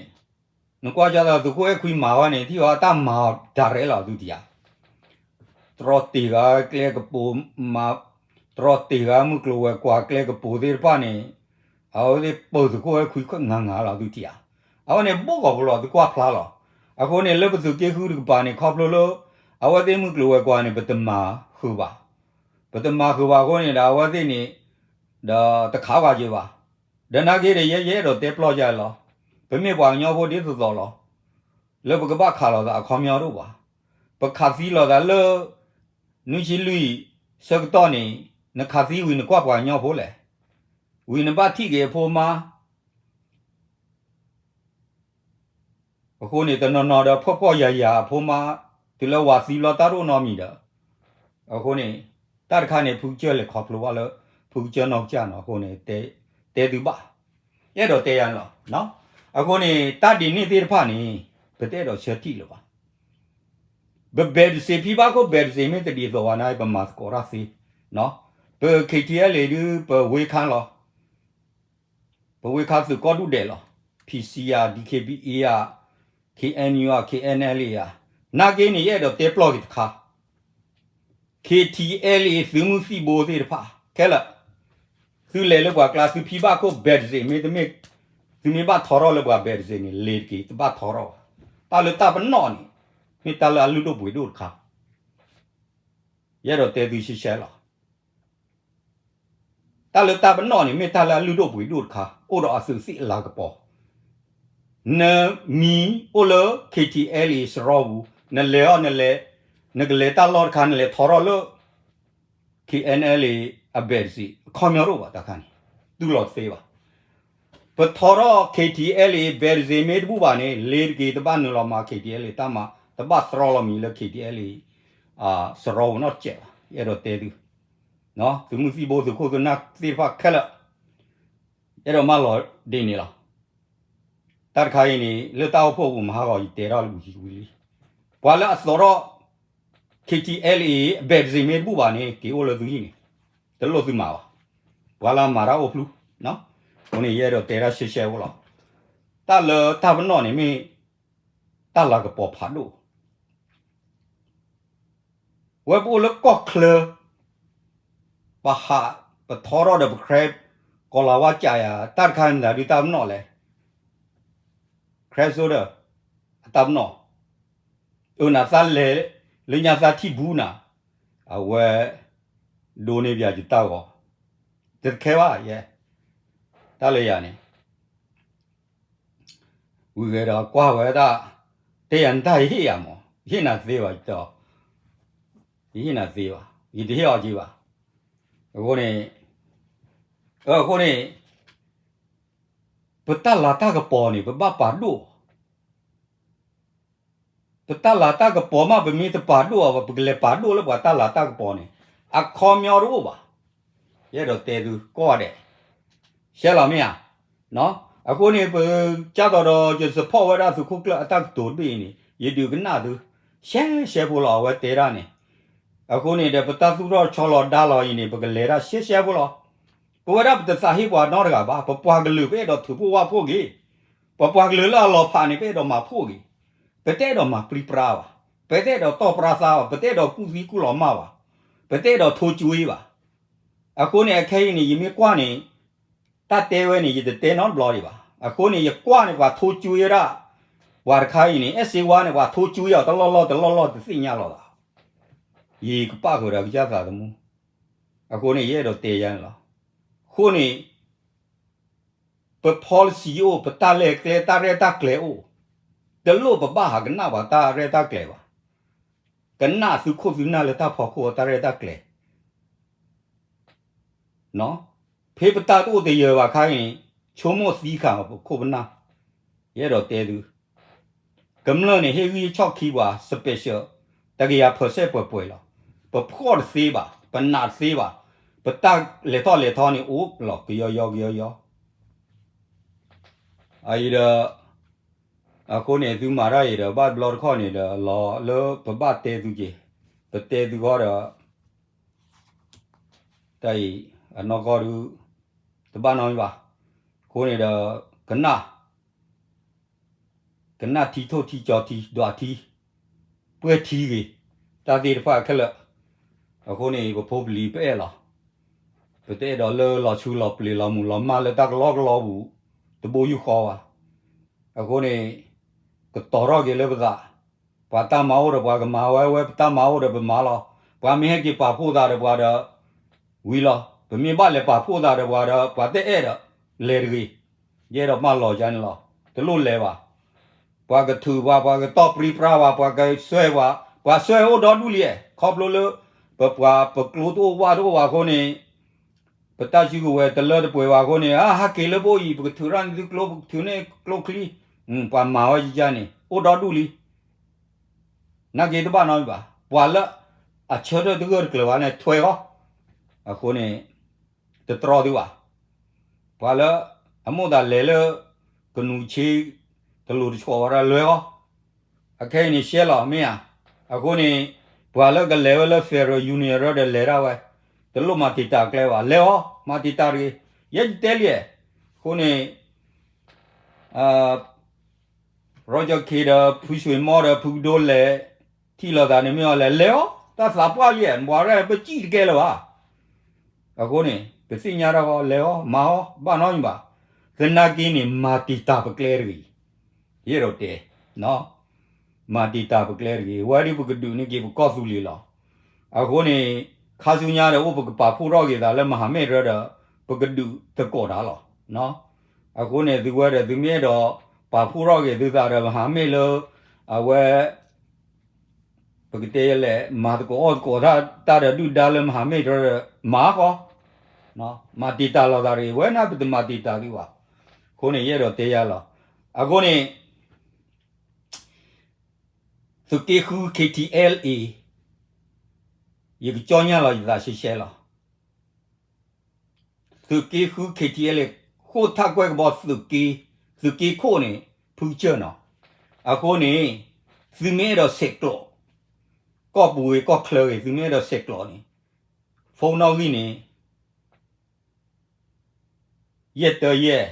နကွၢ်ကၢ်သးသုးခိၣ်အဲၣ်ခွံမၤဝဲန့ၣ် ထံၣ်ဝဲတၢ်မၤအီၤဒၣ်ရဲၣ်လီၤသုထံၣ်ဧါ. တြီတ့ၢ်ဃာ်ကျဲကပိာ်မး, တြီတ့ၢ်ဃာ်မုၢ်ကျိၤဝဲၤကွာ်ကျဲကပိာ်သ့ၣ်တဖၣ်န့ၣ် အဝဲသ့ၣ်ပၢၤသုးခိၣ်အဲၣ်ခွံငၤငၤလီၤသုထံၣ်ဧါ. အဝဲန့ၣ်ဘိၣ်ကီးဖိလီၤသုကွၢ်ဖျါလီၤ. အဃိန့ၣ် လၢပသုးက့ဃုတကပၤန့ၣ် ခီဖျိလၢ အဝဲသ့ၣ်မုၢ်ကျိၤဝဲၤကွာ်န့ၣ် ပတမၤဃုာ်ဘၣ်, ပတမၤဃုာ်ဘၣ်အဃိန့ၣ်ဒီး အဝဲသ့ၣ်န့ၣ် ဒီးတခးဘၣ်က့ၤဘၣ်. ဒီးနာ်က့ဒီး ယဲယအဲၣ်ဒိးတဲပျီယါလီၤ. ပမ့ၢ်ပှၤကညီဖိဒ်သိးသိးလီၤ. လၢပကဘၣ်ခးလိာ်သးအခီပညီတအိၣ်ဘၣ်. ပခးသံလိာ်သးလၢ နွံဆံလွံၢ်ဆၢကတီၢ်န့ၣ် နခးသံဝံၤနကွၢ်ပှၤကညီဖိလဲၣ်. ဝံၤနဘၣ်ထံၣ်က့ၤအဖိမါ အဃိန့ၣ် တနီၤနီၤဒီးဖှီၣ်ဖှီၣ်ယာ်ယာ်အဖိမါ တုၤလၢဝၤသံဘျီတၢ်တအိၣ်နီတမံၤဒီး အဃိန့ၣ် တၢ်တခါန့ၣ် ဖုကစၢၢ်လဲၤခီဖျိဘၣ်လၢ ဖုကစၢၢ်နီၢ်ကစၢ်နီၤ အဃိန့ၣ် တဲသုဘၣ်, ယအဲၣ်ဒိးတဲယါန့ၣ်လီၤ. အဃိန့ၣ် တၢ်ဒ်န့ၣ်သ့ၣ်တဖၣ်န့ၣ် ပတအဲၣ်ဒိးဆၢထံၣ်လၢၤဘၣ်. ပဘဲးတစ့းဖံဘၣ်ခိၣ်ဘဲးတစ့းမ့ၢ်တဒ်သိးဘၣ်န့ၣ် ပမၤသကိးတၢ်သ့, ပ KTLA ဒုး ပဝ့ခါလီၤ. ပဝ့ခါသုးကီၢ်ဒူၣ်ဒဲးလီၤ. PC ဧါ, DKBA ဧါ, KNU ဧါ, KNLA ဧါ, နာ်က့န့ၣ် ယအဲၣ်ဒိးတဲပျီက့ၤတခါ, KTLA သုးမုၢ်သံၣ်ဘိသ့ၣ်တဖၣ် ခဲလၢာ် သုလဲၤလၢပှၤကျါ သုဖံဘၣ်ခိၣ်ဘဲးတစ့း မ့တမ့ၢ် သုမ့ၢ်ဘၣ်ထီထီၣ်လၢပှၤဘဲးတစ့းန့ၣ် လ့ၤတက့ၤ တဘၣ်ထီထီၣ်ဘၣ်. တၢ်လၢတၢ်ပနီၣ်န့ၣ် မ့ၢ်တၢ်လၢအလုၢ်ဒိၣ်ပှ့ၤဒိၣ်တခါ, ယအဲၣ်ဒိးတဲသုရှဲရှဲလီၤ. တၢ်လၢတၢ်ပနီၣ်န့ၣ် မ့ၢ်တၢ်လၢအလုၢ်ဒိၣ်ပှ့ၤဒိၣ်တခါ အိၣ်ဒီးအသုးသ့ၣ်အလၤကပီၤ, နမံၤအိၣ်လၢ KTLA စရီပူၤ, နလဲၤအီၤနလဲၤ, နကလဲၤတၢ်လီၢ်တခါ နလဲၤထီထီၣ်လၢ KNLA အဘဲးတစ့း အခီပညီတအိၣ်ဘၣ်တၢ်ခါန့ၣ်, တူၢ်လိာ်တသ့ဘၣ်. ပထီထီၣ် KTLA ဘဲးတစ့းမ့ၢ်တဘူၣ်ဘၣ်န့ၣ် လ့ၤတက့ၤ တဘၣ်နုာ်လီၤမၤ KTLA တၢ်မၤ, တဘၣ်သရီလီၤမံၤလၢ KTLA စရီပူၤနီတစဲးဘၣ်. ယအဲၣ်ဒိးတဲသု သုးမုၢ်သံၣ်ဘိသုးခိၣ်သုးနၢ်သ့ၣ်တဖၣ်ခဲလၢာ် ယအဲၣ်ဒိးမၢလီၤဒ်န့ၣ်လီၤ. တၢ်တခါအံၤန့ၣ် လၢတၢ်အိၣ်ဖှိၣ်ပူၤမဟါဂီၤ ယတဲထီၣ်လၢဝံၤဝံၤလံ, ပှၤလၢအသီထီၣ် KTLA အဘဲးတစ့းမ့ၢ်တဘူၣ်ဘၣ်န့ၣ် က့ၤအိၣ်လၢသုဟံၣ်န့ၣ်, တလိၣ်သုမၤဘၣ်. ပှၤလၢအမၤတၢ်အိၣ်ဖျူ, အဃိန့ၣ် ယအဲၣ်ဒိးတဲတၢ်ရှဲရှဲအိၣ်လီၤ. တၢ်လၢတၢ်ပနီၣ်န့ၣ်မ့ၢ် တၢ်လၤကပီၤဖးဒိၣ် ဝဲပအိၣ်လၢကီၢ်ချၢ, ပဟးပထီထီၣ်ဒီးပ crab ကီၤလၤဝါကးယၤ တၢ်တခါမတၤဒုးတၢ်ပနီၣ်လဲၣ်, crab soda အတၢ်ပနီၣ်, ပ အၢနၤသးလဲၤ လၢညါသးထံၣ်ဘူးနၤ, အဝဲ ဒိးန့ၢ်ပယၤယတၢ်ဂီၤ, တခဲဘၣ်ယဲ, တၢ်လၢယၤန့ၣ် ဝံၤဂဲၤဒီးကွၢ်ဝဲဒၣ်, တဲယၤနတၢ်ယဟ့ၣ်ယၤမး, ယဟ့ၣ်နၤသ့ဘၣ်, ယတဲအီၤ, ယဟ့ၣ်နၤသ့ဘၣ်, ယတဟ့ၣ်အီၤက့ဘၣ်. အဃိန့ၣ်, အဃိန့ၣ်, ပတၢ်လၤတၢ်ကပီၤန့ၣ် ပဘၣ်ပာ်ဒိၣ် ပတၢ်လၤတၢ်ကပီၤမး ပမ့ၢ်တပာ်ဒိၣ်အီၤဘၣ် ပကလဲၤပာ်ဒိၣ်လၢပှၤတၢ်လၤတၢ်ကပီၤန့ၣ် အခီပညီတအိၣ်ဘၣ်. ယအဲၣ်ဒိးတဲသုကိးဂၤဒဲး, ရှဲလီၤမ့ၢ်ဧါ. အဃိန့ၣ် ပကၢ်သိးဒီး ယ support ဝဲဒၣ်သုးခိၣ်ကျၢၢ်အတၢ်ကတိၤဒ်အံၤန့ၣ် ယဒုးကနၣ်သု ရှဲရှဲဖိလီၤ အဝဲတဲဒၣ်န့ၣ်. အဃိန့ၣ်ဒီး ပတၢ်သူၣ်ထီၣ်ဆီလီၤဒါလီၤအံၤန့ၣ် ပကလဲၤဒၣ်ရှဲရှဲဖိလီၤ. ပဝဲဒၣ်ပတသးဟ့ပှၤနီတဂၤဘၣ်, ပပှၤကလုာ်ပအဲၣ်ဒိးထုးဖှိၣ်ဝၣ်ဖှိၣ်က့ၤ, ပပှၤကလုာ်လၢအလီၤဖးန့ၣ် ပအဲၣ်ဒိးမၤဖှိၣ်က့ၤ, ပတအဲၣ်ဒိးမၤပြံပြါဘၣ်, ပတအဲၣ်ဒိးတီၢ်ပြါသါဘၣ်, ပတအဲၣ်ဒိးကူၣ်သံကူၣ်လီၤမၢ်ဘၣ်, ပတအဲၣ်ဒိးထိကွံဘၣ်. အဃိန့ၣ် အခဲအံၤန့ၣ် ယမ့ၢ်ကွၢ်န့ၣ် တၢ်တဲဝဲန့ၣ် ယတတဲနီတဘျီဒံးဘၣ်. အဃိန့ၣ် ယကွၢ်န့ၣ် ပှၤထိကွံဝဲဒၣ် ပှၤတခါအံၤန့ၣ် အဲၣ်စ့ဝါန့ၣ် ပှၤထိကွံအီၤတလီၢ်လီၢ်တလီၢ်လီၢ်တသ့ၣ်ညါလီၤသး. ယကပၣ်ဃုာ်ဒီးကစၢ်သးသမူ, အဃိန့ၣ် ယအဲၣ်ဒိးတဲယၤန့ၣ်လီၤ. အဃိန့ၣ် ပ policy အိၣ်, ပတၢ်လဲၤကျဲ တၢ်ရဲၣ်တၢ်ကျဲၤအိၣ်, တလိၣ်ပဘၣ်ဟးကနၣ်ပှၤတၢ်ရဲၣ်တၢ်ကျဲၤဘၣ်. ကနၣ်သုခိၣ်သုနၢ်လၢတၢ်ဖီခိၣ်အတၢ်ရဲၣ်တၢ်ကျဲၤ ဖဲပတၢ်တအိၣ်တယၢၤဘၣ်ခါအံၤန့ၣ် ဆိကမိၣ်သံခါပခိၣ်ပနၢ်, ယအဲၣ်ဒိးတဲသု, ကမျၢၢ်န့ၣ် ဟ့ၣ်ဂံၢ်ဟ့ၣ်ဆီၣ်ခံပှၤ special တကယၤ percent ပှဲၤပှဲၤလီၤ. ပဖှီၣ်တသ့ဘၣ်, ပနာ်တသ့ဘၣ်, ပတၢ်လဲၤထီၣ်လဲၤထီန့ၣ်အိၣ်လီၤ ကယီယီကယီယီ အအံၤဒီး, အဃိန့ၣ် သုမၤတၢ်အံၤဒီး ဘၣ်တဘျီတခီၣ်န့ၣ်ဒီး လီၤလၢပဘၣ်တဲသုက့ၤ, ပတဲသုဃီဒီး တၢ်အံၤ အနီၢ်ကီၢ်ဒုး တဘၣ်နီတမံၤဘၣ်. အဃိန့ၣ်ဒီး ကနၣ်, ကနၣ်ထံထိၣ်ထံကၠီထံဒွးထံ ပှဲၤထံဂ့ၤ, တၢ်သ့ၣ်တဖၣ်ခဲလၢာ်. အဃိန့ၣ် ပဖိပလံၤပအဲၣ်လီၤ. ပတအဲၣ်ဒိးလၢလီၤဆူလီၤပျ့ၤလီၤမုၢ်လီၤမၢ်လၢတၢ်ကလီကလီပူၤ တဘိယူၢ်ဃီဘၣ်. အဃိန့ၣ် ကတီၤထီၣ်က့ၤလၢပသး, ပှၤတၢ်မၤအိၣ်ဒီးပှၤကမၤဝဲ, ဝဲပတၢ်မၤအိၣ်ဒီးပမၤလီၤ. ပှၤမ့ၢ်ဟဲက့ၤပာ်ဖှိၣ်သးဒီးပှၤဒီး ဝံၤလီၤ. ပမ့ၢ်ဘၣ်လဲၤပာ်ဖှိၣ်သးဒီးပှၤဒီး ပှၤတအဲၣ်ဒီး လဲၤတဂ့ၤ. ယအဲၣ်ဒိးမၢလီၤယၤန့ၣ်လီၤ. တလိၣ်လဲၤဘၣ်. ပှၤကထုးပှၤ, ပှၤကတီၢ်ပြံပြါပှၤ, ပှၤကစွဲပှၤ, ပှၤစွဲအိၣ်ဒီဒူၣ်လံ, ခီဖျိလၢ ပပှၤပကျိတအိၣ်ဝၣ်တအိၣ်ဘၣ်အဃိန့ၣ် ပတၢ်စုကဝဲၤတလၢတပှဲၤဘၣ်အဃိန့ၣ် အါ ဟဲက့ၤလၢပအိၣ်အံၤ ပကထုးထီၣ်န့ၢ်သုကျိ ပကထုးန့ၢ်ကျိချံ, ပှၤမၤဝဲယယါန့ၣ် အိၣ်ဒီဒူၣ်လံ. နာ်က့တဘၣ်နီတမံၤဘၣ်. ပှၤလၢအဆၢထၢၣ်တဂၢၢ်တကျၢၤဘၣ်န့ၣ် ထွဲဃီ, အဃိန့ၣ် တတြီသုဘၣ်. ပှၤလၢ အမိၣ်သးလဲၤလၢ ကနူၤဆ့ တလိၤတဆီဘၣ်ဒီး လဲၤဃီ. အခဲအံၤန့ၣ် ရှဲလီၤ မ့ၢ်ဧါ. အဃိန့ၣ် ပှၤလၢကလဲၤဝဲလၢ Federal Union ဒီးလဲၤဒၣ်ဝဲ, တလိၣ်မၤတံာ်တာ်ကျဲဘၣ်, လဲၤဃီ, မၤတံာ်တာ်တဂ့ၤ. ယဲယတဲလံ, အဃိန့ၣ် Roger Khin ဒီး ဖုဆွေမော် ဒီး ဖုကဒိလဲၤ ထံၣ်လိာ်သးန့ၣ်မ့ၢ်အီၤလဲၣ်, လဲၤဃီ, တၢ်သးပှၢ်လံ, ပှၤရဲၣ်ပစံၣ်တကဲလၢၤဘၣ်. အဃိန့ၣ် ပသ့ၣ်ညါတၢ်ဃီ လဲၤဃီ, မၤဃီ, ဘၣ်နီတမံၤဘၣ်. သနာ်က့န့ၣ် မၤတံာ်တာ်ပကျဲတဂ့ၤ. ယအဲၣ်ဒိးတဲ မၤတံာ်တာ်ပကျဲတဂ့ၤ. ဝဲဒၣ်ပကဒုးန့ၢ်က့ၤပကီၢ်သူလ့ၤလီၤ. အဃိန့ၣ် ခါဆူညါဒီး အိၣ်ပကပာ်ဖှိၣ်ထီၣ်က့ၤသးလၢမဟာမိတ်ရၢဒီး ပကဒုးသကိးတၢ်လီၤ. အဃိန့ၣ် သုဝဲဒီး သုမ့ၢ်အဲၣ်ဒိး ပာ်ဖှိၣ်ထီၣ်က့ၤသုသးဒီး မဟာမိတ်လၢ အဝဲ ပကတဲလဲၣ် မၤသကိးအီၣ်သကိးတၢ်ဒီးဒုၣ်ဒါလၢမဟာမိတ်ရၢဒီး မၤဃီ, မၤတံာ်တာ်လိာ်သးတဂ့ၤ. ဝဲန့ၣ်ပတမၤတံာ်တာ်သုဘၣ်. အဃိန့ၣ် ယအဲၣ်ဒိးတဲယၤလီၤ. အဃိန့ၣ် သုးက့ဃု KTLA ယကကၠီညါလီၤယသးရှဲရှဲလီၤ. သုးက့ဃု KTLA ဃိထၣ်ကွဲၢ်ကဘီသုးက့, သုးက့ခိၣ်န့ၣ် ဖုကစၢၢ်နီၤ. အဃိန့ၣ် သုမ့ၢ်အဲၣ်ဒိးဆဲးကျိး, ကီၢ်ပူၤဂ့ၤကီၢ်ချၢဂ့ၤ သုမ့ၢ်အဲၣ်ဒိးဆဲးကျိးန့ၣ် phone နီၣ်ဂံၢ်န့ၣ် ယဲၢ်တၢယဲၢ်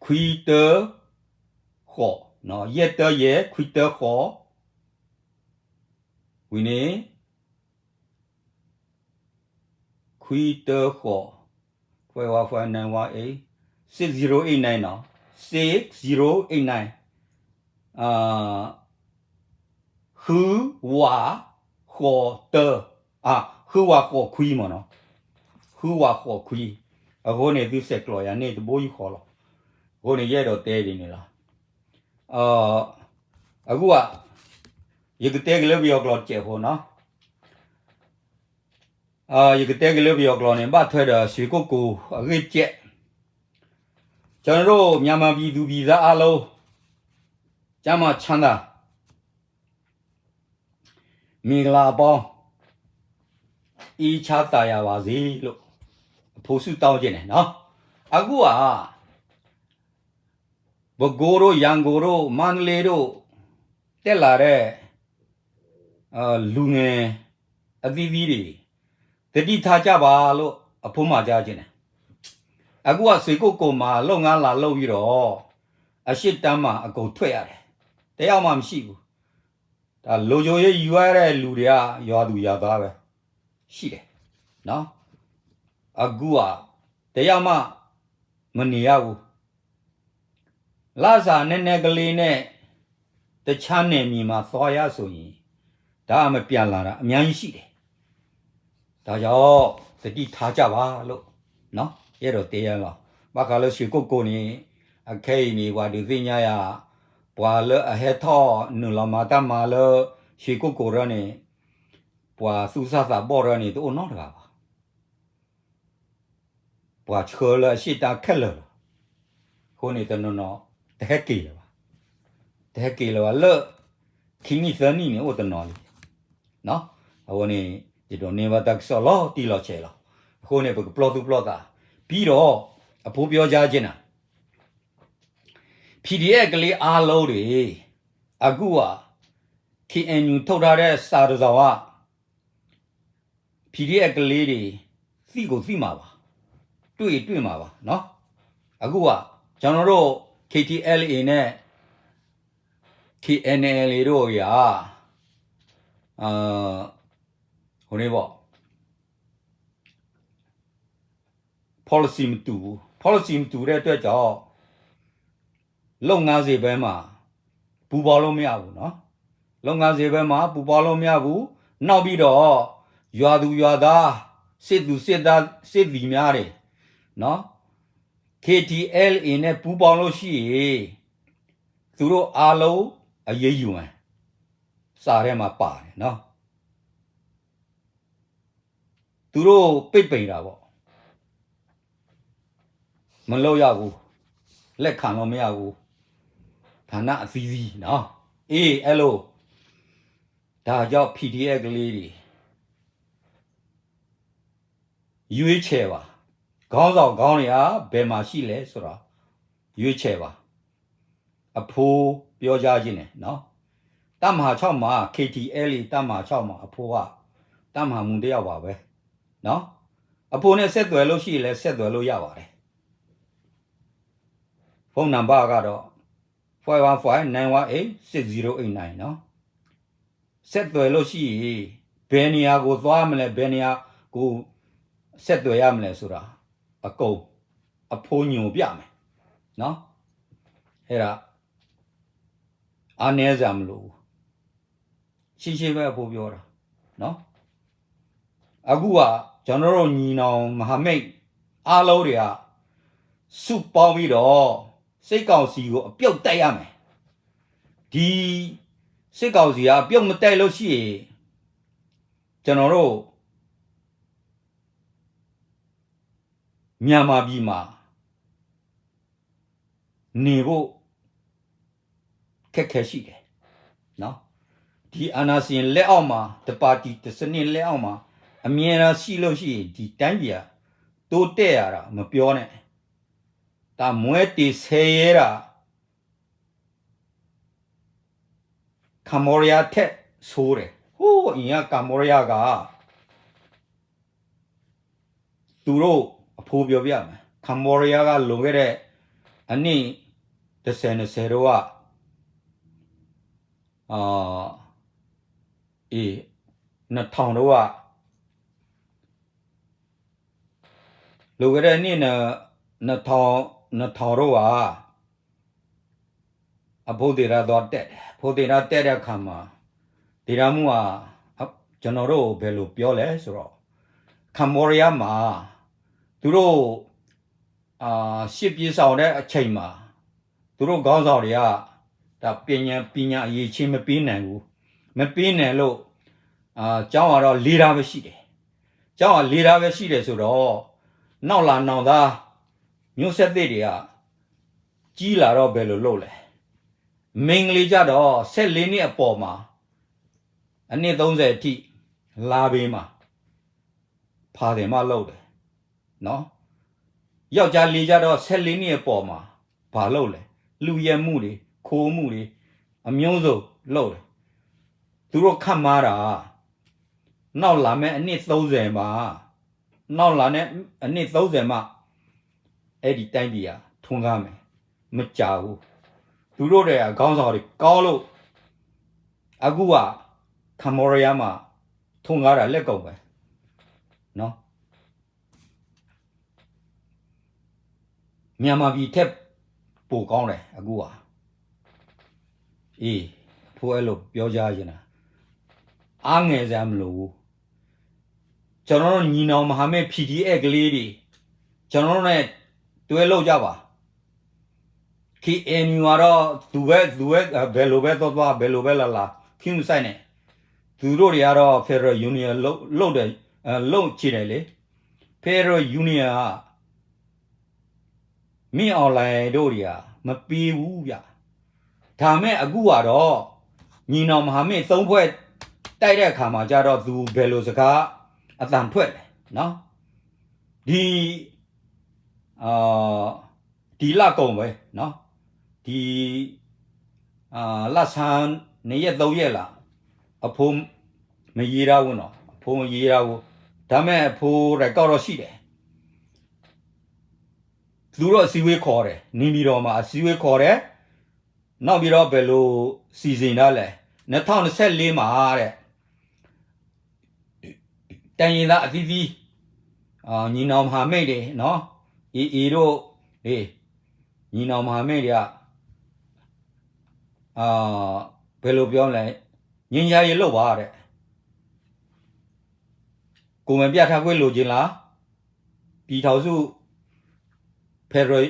ခွံတၢ ဃိး, ယဲၢ်တၢယဲၢ် ခွံတၢဃိး, ဝံၤန့ၣ် ခွံတၢဃိး five one five nine one eight six zero eight nine နီၤ, six zero eight nine. ဃုဝးဃိးတၢ, ဃုဝးဃိးခွံမ့ၢ်နီၤ, ဃုဝးဃိးခွံ, အဃိန့ၣ် သုဆဲးကျိးယၤန့ၣ်တဘိယူၢ်ဃီလီၤ. အဃိန့ၣ် ယအဲၣ်ဒိးတဲဒ်န့ၣ်လီၤ. အဂုၢ်ဧါ, ယကတဲက့ၤလၢပယီၤကျိာ်တစဲးဖိနီၤ. ယကတဲက့ၤလၢပယီၤကျိာ်န့ၣ် ဘၣ်ထွဲဒီး ရွှေကုက္ကို အဂ့ၢ်တစဲး, ကျွန်တော်တို့ မြန်မာပြည်သူပြည်သားအားလုံး ကျန်းမာချမ်းသာ မင်္ဂလာအပေါင်း အေးချမ်းသာယာပါစေလို့ အဖိဆုတောင်းခြင်းနဲ့နော်. အခုက ပဲခူးတို့ ရန်ကုန်တို့ မန္တလေးတို့ တက်လာတဲ့ လူငယ် အသီးသီးတွေ သတိထားကြပါလို့ အဖိမုၣ်ကြားချင်တယ်. အခုက ရွှေကုက္ကိုမှာ လုပ်ငန်းလာလုပ်ပြီးတော့ အရှေ့တန်းမှာ အကုန်ထွက်ရတယ်. တယောက်မှမရှိဘူး. ဒါလုံခြုံရေးယူရတဲ့လူတွေက ရွာသူရွာသားပဲ ရှိတယ်နော်. အခုက တယောက်မှ မနေရဘူး. လစာနည်းနည်းကလေးနဲ့ တခြားနယ်မြေမှာသွားရဆိုရင် ဒါမှပြန်လာတာ အများကြီးရှိတယ်. ဒါကြောင့် သတိထားကြပါလို့ နော် အဲၣ်ဒိးတဲယၤလီၤ. ဘၣ်ဃးလၢ ရွှေကုက္ကိုန့ၣ် အခဲအံၤန့ၣ် ပှၤဒုးသ့ၣ်ညါယၤ ပှၤလၢအဟဲထီၣ်နုာ်လီၤမၤတၢ်မၤလၢ ရွှေကုက္ကိုရၢန့ၣ် ပှၤသူၣ်စၢ်သးဘီၣ်ရၢန့ၣ် တအိၣ်နီတဂၤဘၣ်. ပှၤဆှၢလၢအရှေ့တန်းခဲလၢာ်လီၤ. အဃိန့ၣ် တနီၤနီၤ တဟဲက့ၤလၢၤဘၣ်. တဟဲက့ၤလၢၤဘၣ်လၢ ခံနံၣ်သၢနံၣ်န့ၣ် အိၣ်တနီၤလံ. အဃိန့ၣ် ယဒိးန့ၢ်ဘၣ်တၢ်ကစီၣ်လီၤတံၢ်လီၤဆဲးလီၤ. အဃိန့ၣ် ပကပျီသူၣ်ပျီသး ပြီးတော့ အဖိပြောကြားချင်တာ PDF ကလေးအားလုံးတွေ အခုက KNU ထုတ်ထားတဲ့စာတစ်စောင်က PDF ကလေးတွေ သိကိုသိမှာပါ, တွေ့တွေ့မှာပါနော်. အခုက ကျွန်တော်တို့ KTLA နဲ့ KNLA တို့က ဟိုနေ့ပေါ့ policy မတူဘူး. policy မတူတဲ့အတွက်ကြောင့် လုပ်ငန်းစဉ်ဘက်မှာ ပူးပေါင်းလို့မရဘူးနော်. လုပ်ငန်းစဉ်ဘက်မှာ ပူးပေါင်းလို့မရဘူး. နောက်ပြီးတော့ ရွာသူရွာသား စစ်သူစစ်သား စစ်သည်များတွေနော် KTLA နဲ့ပူးပေါင်းလို့ရှိရင် သူတို့အားလုံးအရေးယူမယ်. စာထဲမှာပါတယ်နော်. သူတို့ပိတ်ပင်တာပေါ့. မလုပ်ရဘူး. လက်ခံလို့မရဘူး. ဌာနအသီးသီးနော်. အေး အဲ့လို. ဒါကြောင့် PDF ကလေးတွေ ရွေးချယ်ပါ. ခေါင်းဆောင်ကောင်းတွေက ဘယ်မှာရှိလဲဆိုတာ ရွေးချယ်ပါ. အဖိပြောကြားခြင်းနဲ့နော်. တပ်မဟာခြောက်မှာ KTLA တပ်မဟာခြောက်မှာ အဖိက တပ်မဟာမှူးတစ်ယောက်ပါပဲနော်. အဖိနဲ့ဆက်သွယ်လို့ရှိရင်လည်း ဆက်သွယ်လို့ရပါတယ်. ဖုန်းနံပါတ်ကတော့ five one five nine one eight six zero eight nine နော်. ဆက်သွယ်လို့ရှိရင် ဘယ်နေရာကိုသွားမလဲ ဘယ်နေရာကိုဆက်သွယ်ရမလဲဆိုတာ အကုန် အဖိညွှန်ပြမယ်နော်. အဲ့ဒါ အားနည်းစရာမလိုဘူး. ရှင်းရှင်းပဲ အဖိပြောတာနော်. အခုက ကျွန်တော်တို့ညီနောင်မဟာမိတ်အားလုံးတွေက စုပေါင်းပြီးတော့ စစ်ကောင်စီကိုအပြုတ်တိုက်ရမယ်. ဒီစစ်ကောင်စီကအပြုတ်မတိုက်လို့ရှိရင် ကျွန်တော်တို့ မြန်မာပြည်မှာ နေဖို့ခက်ခဲရှိတယ်နော်. ဒီအာဏာရှင်လက်အောက်မှာ တစ်ပါတီတစ်စနစ်လက်အောက်မှာ အမြဲတမ်းရှိလို့ရှိရင် ဒီတိုင်းပြည်ကတိုးတက်ရတာမပြောနဲ့ ဒါမွဲတေဆဲရဲတာ Cambodia ထက်ဆိုးတယ်. ဟိုးအရင်က Cambodia က သူတို့အဖိပြောပြမယ်. Cambodia ကလွန်ခဲ့တဲ့အနှစ်တစ်ဆယ်နှစ်ဆယ်တုန်းက အာ အေး နှစ်ထောင်တုန်းက လွန်ခဲ့တဲ့နှစ်နှစ်ထောင်နှစ်ထောင်တုန်းက အဖိသ့ၣ်တၢ်သီတဲာ်, ဖိသ့ၣ်တၢ်တဲာ်တခါမး, သ့ၣ်တၢ်မုၢ်ဧါ, ကျွန်တော်တို့ ဘယ်လိုပြောလဲဆိုတော့ Cambodia မှာ သူတို့ အာ, ရှေ့ပြေးဆောင်တဲ့အချိန်မှာ သူတို့ခေါင်းဆောင်တွေက ဒါပညာ, ပညာအရည်အချင်းမပေးနိုင်ဘူး, မပေးနိုင်လို့ အာ, ကျောင်းကတော့လေးတန်းပဲရှိတယ်, ကျောင်းကလေးတန်းပဲရှိတယ်ဆိုတော့ နောက်လာနောင်သား မျိုးဆက်သစ်တွေက ကြီးလာတော့ဘယ်လိုလုပ်လဲ, မိန်းကလေးကျတော့ ဆယ့်လေးနှစ်အပေါ်မှာ အနှစ်သုံးဆယ်အထိ လာပေးမှာ, ဘာသင်မှလုပ်တယ်နော်, ယောက်ျားလေးကျတော့ ဆယ့်လေးနှစ်အပေါ်မှာ ဘာလုပ်လဲ, လုယက်မှုတွေ, ခိုးမှုတွေ, အမျိုးစုံလုပ်တယ်, သူတို့ခန့်မှန်းတာ နောက်လာမယ့်အနှစ်သုံးဆယ်မှာ, နောက်လာတဲ့အနှစ်သုံးဆယ်မှာ အဲ့ဒီတိုင်းပြည်ကထွန်းကားမယ်, မကြာဘူး, သူတို့တွေအခေါင်းဆောင်တွေကောင်းလို့ အခုက Cambodia မှာထွန်းကားတာလက်ကုန်ပဲနော်. မြန်မာပြည်ထက်ပိုကောင်းတယ်အခုဟာ, အေး, အဖိအဲလိုပြောကြားချင်တာ, အားငယ်စရာမလိုဘူး, ကျွန်တော်တို့ညီနောင်မဟာမိတ် PDF ကလေးတွေ, ကျွန်တော်တို့နဲ့တွဲလုပ်ကြပါ, KNU ကတော့ သူပဲ, သူပဲ, ဘယ်လိုပဲသွားသွား, ဘယ်လိုပဲလာလာ, ခွင့်မစိုက်နဲ့, သူတို့တွေကတော့ Federal Union လုပ်, လုပ်တယ်, လုပ်ချင်တယ်လေ, Federal Union က မင်းအောင်လှိုင်တို့တွေက မပေးဘူးဗျာ, ဒါပေမဲ့အခုကတော့ ညီနောင်မဟာမိတ်သုံးဖွဲ့ တိုက်တဲ့အခါမှာကျတော့ သူဘယ်လိုစကားအသံထွက်လဲနော်, ဒီ, အာ, ဒီလကုန်ပဲနော်, ဒီ, အာ, လဆန်းနှစ်ရက်သုံးရက်လား, အဖိမရေးထားဘူးနော်, အဖိမရေးထားဘူး, ဒါပေမဲ့အဖိ record တော့ရှိတယ်, သူတို့အစည်းအဝေးခေါ်တယ်, နေပြည်တော်မှာအစည်းအဝေးခေါ်တယ်, နောက်ပြီးတော့ဘယ်လိုစီစဉ်ထားလဲ, နှစ်ထောင့်နှစ်ဆယ့်လေးမှာတဲ့ တိုင်းရင်းသားအသီးသီး, အာ, ညီနောင်မဟာမိတ်တွေနော်, AA တို့, အေး, ညီနောင်မဟာမိတ်တွေက, အာ, ဘယ်လိုပြောလဲ, ငြိမ်းချမ်းရေးလုပ်ပါတဲ့, ကိုယ်ပိုင်ပြဋ္ဌာန်းခွင့်လိုချင်လား, ပြည်ထောင်စု Federal,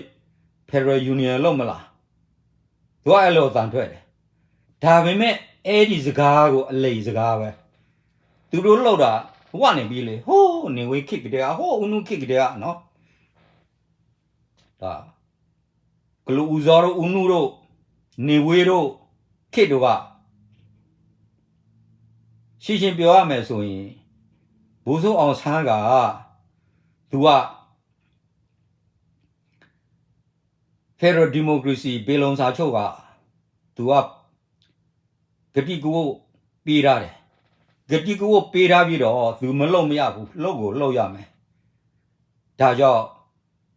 Federal Union လုပ်မလား, သူကအဲ့လိုအသံထွက်တယ်, ဒါပေမဲ့အဲ့ဒီစကားကို အလိမ်စကားပဲ, သူတို့လုပ်တာ ဝနေပြီလေ, ဟိုးနေဝေးခေတ်ကတည်းက, ဟိုးဦးနုခေတ်ကတည်းကနော်, ဒါ ကလုာ်အူဇော်တို့, ဦးနုတို့, နေဝေးတို့ခေတ်တုန်းက, ရှင်းရှင်းပြောရမယ်ဆိုရင်, ဗိုလ်ချုပ်အောင်ဆန်းက, သူက Federal Democracy ပင်လုံစာချုပ်က, သူက ကတိကဝတ်ပေးထားတယ်, ကတိကဝတ်ပေးထားပြီးတော့ သူမလုပ်မရဘူး, လုပ်ကိုလုပ်ရမယ်, ဒါကြောင့်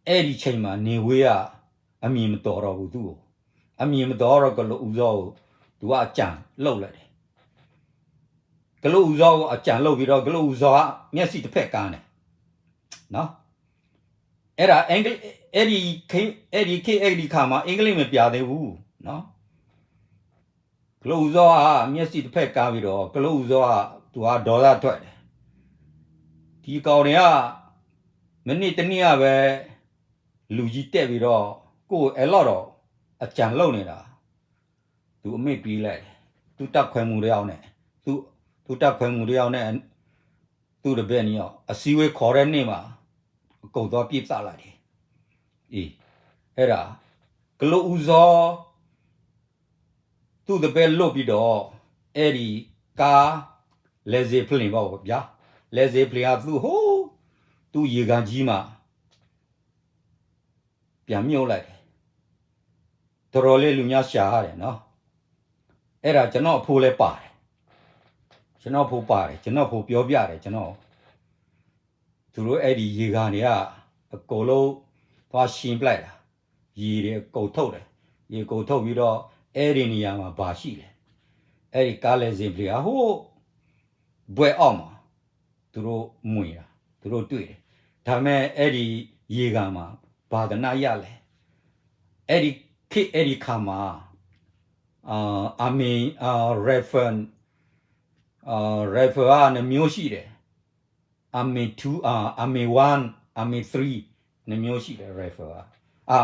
အဲ့ဒီချိန်မှာ နေဝေးက အမည်မတော်တော့ဘူးသူ့ကို, အမည်မတော်တော့ ကလုာ်အူဇော်ကို သူကအကြံလုပ်လိုက်တယ်, ကလုာ်အူဇော်ကိုအကြံလုပ်ပြီးတော့ ကလုာ်အူဇော်က မျက်စိတစ်ဖက်ကန်းတယ်နော်, အဲ့ဒါ အင်္ဂလိပ်, အဲ့ဒီခေတ်, အဲ့ဒီခေတ်, အဲ့ဒီအခါမှာ အင်္ဂလိပ်မပျံသေးဘူးနော်, ကလုာ်အူဇော်က မျက်စိတစ်ဖက်ကန်းပြီးတော့ ကလုာ်အူဇော်က သူကဒေါသထွက်တယ်, ဒီကောင်တွေက မနေ့တနေ့ကပဲ လူကြီးတက်ပြီးတော့ ကိုယ့်ကိုအဲလောက်တော့ အကြံလုပ်နေတာ, သူအမိန့်ပေးလိုက်တယ်, သူ့တပ်ခွဲမှူးတစ်ယောက်နဲ့, သူ့, သူ့တပ်ခွဲမှူးတစ်ယောက်နဲ့ သူ့တပည့်နှစ်ယောက် အစည်းအဝေးခေါ်တဲ့နေ့မှာ အကုန်သွားပစ်သတ်လိုက်တယ်, အေး, အဲ့ဒါ ကလုာ်အူဇော် သူ့တပည့်လွတ်ပြီးတော့ အဲ့ဒီကား လဲစင်ဖလင်ပေါ့ဗျာ, လဲစင်ဖလင်က သူ့ဟိုး, သူ့ရေကန်ကြီးမှာ ပြန်မြှုပ်လိုက်တယ်, တော်တော်လေးလူများရှာရတယ်နော်, အဲ့ဒါကျွန်တော့်အဖိလည်းပါတယ်, ကျွန်တော့်အဖိပါတယ်, ကျွန်တော့်အဖိပြောပြတယ်, ကျွန်တော့်, သူတို့အဲ့ဒီရေကန်တွေက အကုန်လုံး သွားရှင်းပလိုက်တာ, ရေတွေအကုန်ထုတ်တယ်, ရေအကုန်ထုတ်ပြီးတော့ အဲ့ဒီနေရာမှာဘာရှိလဲ, အဲ့ဒီကားလဲစင်ဖလင်က ဟိုး ဘွဲ့အောက်မှာ သူတို့မှွေတာ, သူတို့တွေ့တယ်, ဒါပေမဲ့အဲ့ဒီရေကန်မှာ ဘာသနရလဲ, အဲ့ဒီခေတ်, အဲ့ဒီအခါမှာ အာမင် အာ rifle အာ rifle อ่ะ နှစ်မျိုးရှိတယ် အာမင် two အာ အာမင် one အာမင် three နှစ်မျိုးရှိတယ် rifle อ่ะ အာ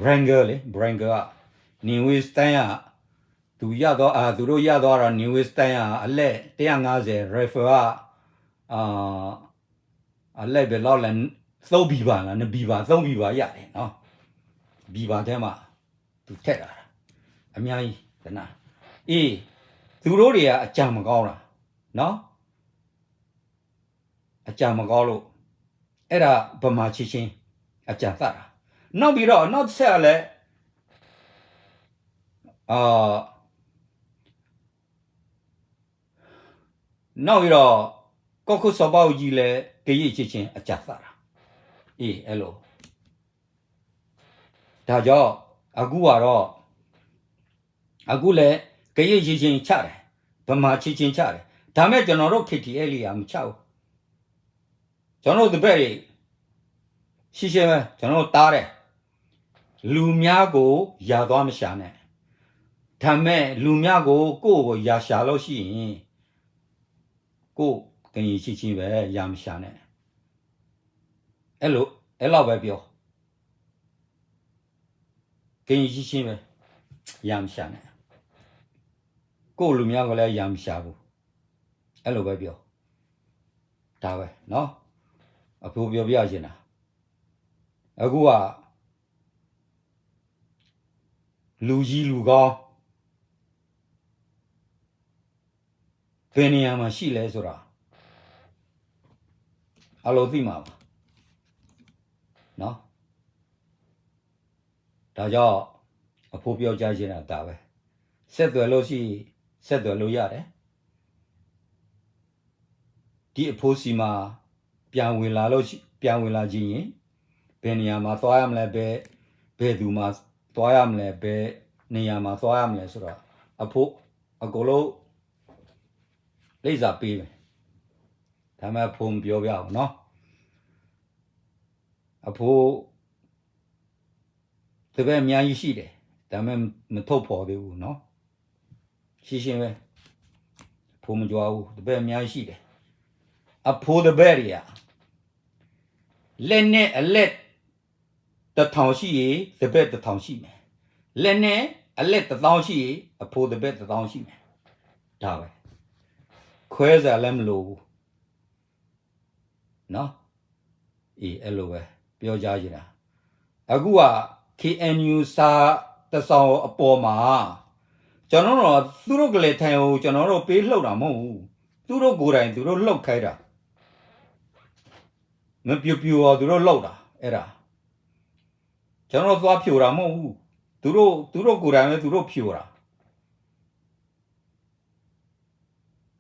Brengle လေ Brengle อ่ะ နေဝေးစတန် อ่ะ သူရသွားအာသူတို့ရသွားတာနေဝေးစတန် อ่ะ အလက်တစ်ရာငါးဆယ် rifle อ่ะ အာ အလဲၣ်ဘဲလီၤလဲၣ် သုံးဘီပါလား နှစ်ဘီပါ သုံးဘီပါရတယ်နော် ဘီပါထဲမှာ သူထည့်တာ အများကြီးတနာ အေး သူတို့တွေကအကြံမကောင်းတာနော် အကြံမကောင်းလို့ အဲ့ဒါဗမာခြေချင်း အကြံသတ်တာ နောက်ပြီးတော့နောက်တစ်ဆက်ကလည်းအာ နောက်ပြီးတော့ ကီၢ်ခိၣ်စီၤဘၣ်အူကၠံလဲ ကရင့်ချစ်ခြင်း အကြံသတ်တာ အေး အဲ့လို ဒါကြောင့် အခုကတော့ အခုလဲ ကရင့်ချစ်ခြင်းချတယ် ဗမာခြေချင်းချတယ် ဒါပေမဲ့ကျွန်တော်တို့ KTLA ကမချဘူး ကျွန်တော်တို့တပည့်တွေ ရှင်းရှင်းပဲ ကျွန်တော်တို့တားတယ် လူများကို ယာသွားမရှာနဲ့ ဒါပေမဲ့ လူများကို ကိုယ့်ကို ယာရှာလို့ရှိရင် ကိုယ့်ကရင်ချင်းချင်းပဲ ယာမရှာနဲ့ အဲ့လို အဲ့လောက်ပဲပြော ကရင်ချင်းချင်းပဲ ယာမရှာနဲ့ ကိုယ့်လူမျိုးကိုလည်း ယာမရှာဘူး အဲ့လိုပဲပြော ဒါပဲနော် အဖိပြောပြချင်တာ အခုက လူကြီးလူကောင်း ဘယ်နေရာမှာရှိလဲဆိုတာ အားလုံးသိမှာပါနော် ဒါကြောင့် အဖိပြောကြားချင်တာဒါပဲဆက်သွယ်လို့ရှိရင်ဆက်သွယ်လို့ရတယ်ဒီအဖိဆီမှာပြန်ဝင်လာလို့ရှိပြန်ဝင်လာခြင်းရင်ဘယ်နေရာမှာသွားရမလဲဘယ်ဘယ်သူမှာသွားရမလဲဘယ်နေရာမှာသွားရမလဲဆိုတော့အဖိအကုန်လုံးလိပ်စာပေးမယ်ဒါမှအဖိမပြောပြအောင်နော်အဖိ တပည့်အများကြီးရှိတယ်ဒါပေမဲ့မထုတ်ဖော်သေးဘူးနော်ရှင်းရှင်းပဲအဖိမကြွားဘူးတပည့်အများကြီးရှိတယ်အဖိတပည့်တွေကလက်နဲ့အလက်တစ်ထောင်ရှိရင်တပည့်တစ်ထောင်ရှိမယ်လက်နဲ့အလက်တစ်သောင်းရှိရင်အဖိတပည့်တစ်သောင်းရှိမယ်ဒါပဲခွဲစရာလည်းမလိုဘူးနော် အေးအဲ့လိုပဲပြောကြားချင်တာအခုက KNU စာတစ်စောင်အပေါ်မှာကျွန်တော်တို့သူတို့ကလဲထိုင်ကိုကျွန်တော်တို့ပေးလှုပ်တာမဟုတ်ဘူးသူတို့ကိုယ်တိုင်သူတို့လှုပ်ခိုင်းတာမပြူပြူအောင်သူတို့လှုပ်တာအဲ့ဒါကျွန်တော်တို့သွားဖြိုတာမဟုတ်ဘူးသူတို့သူတို့ကိုယ်တိုင်ပဲသူတို့ဖြိုတာ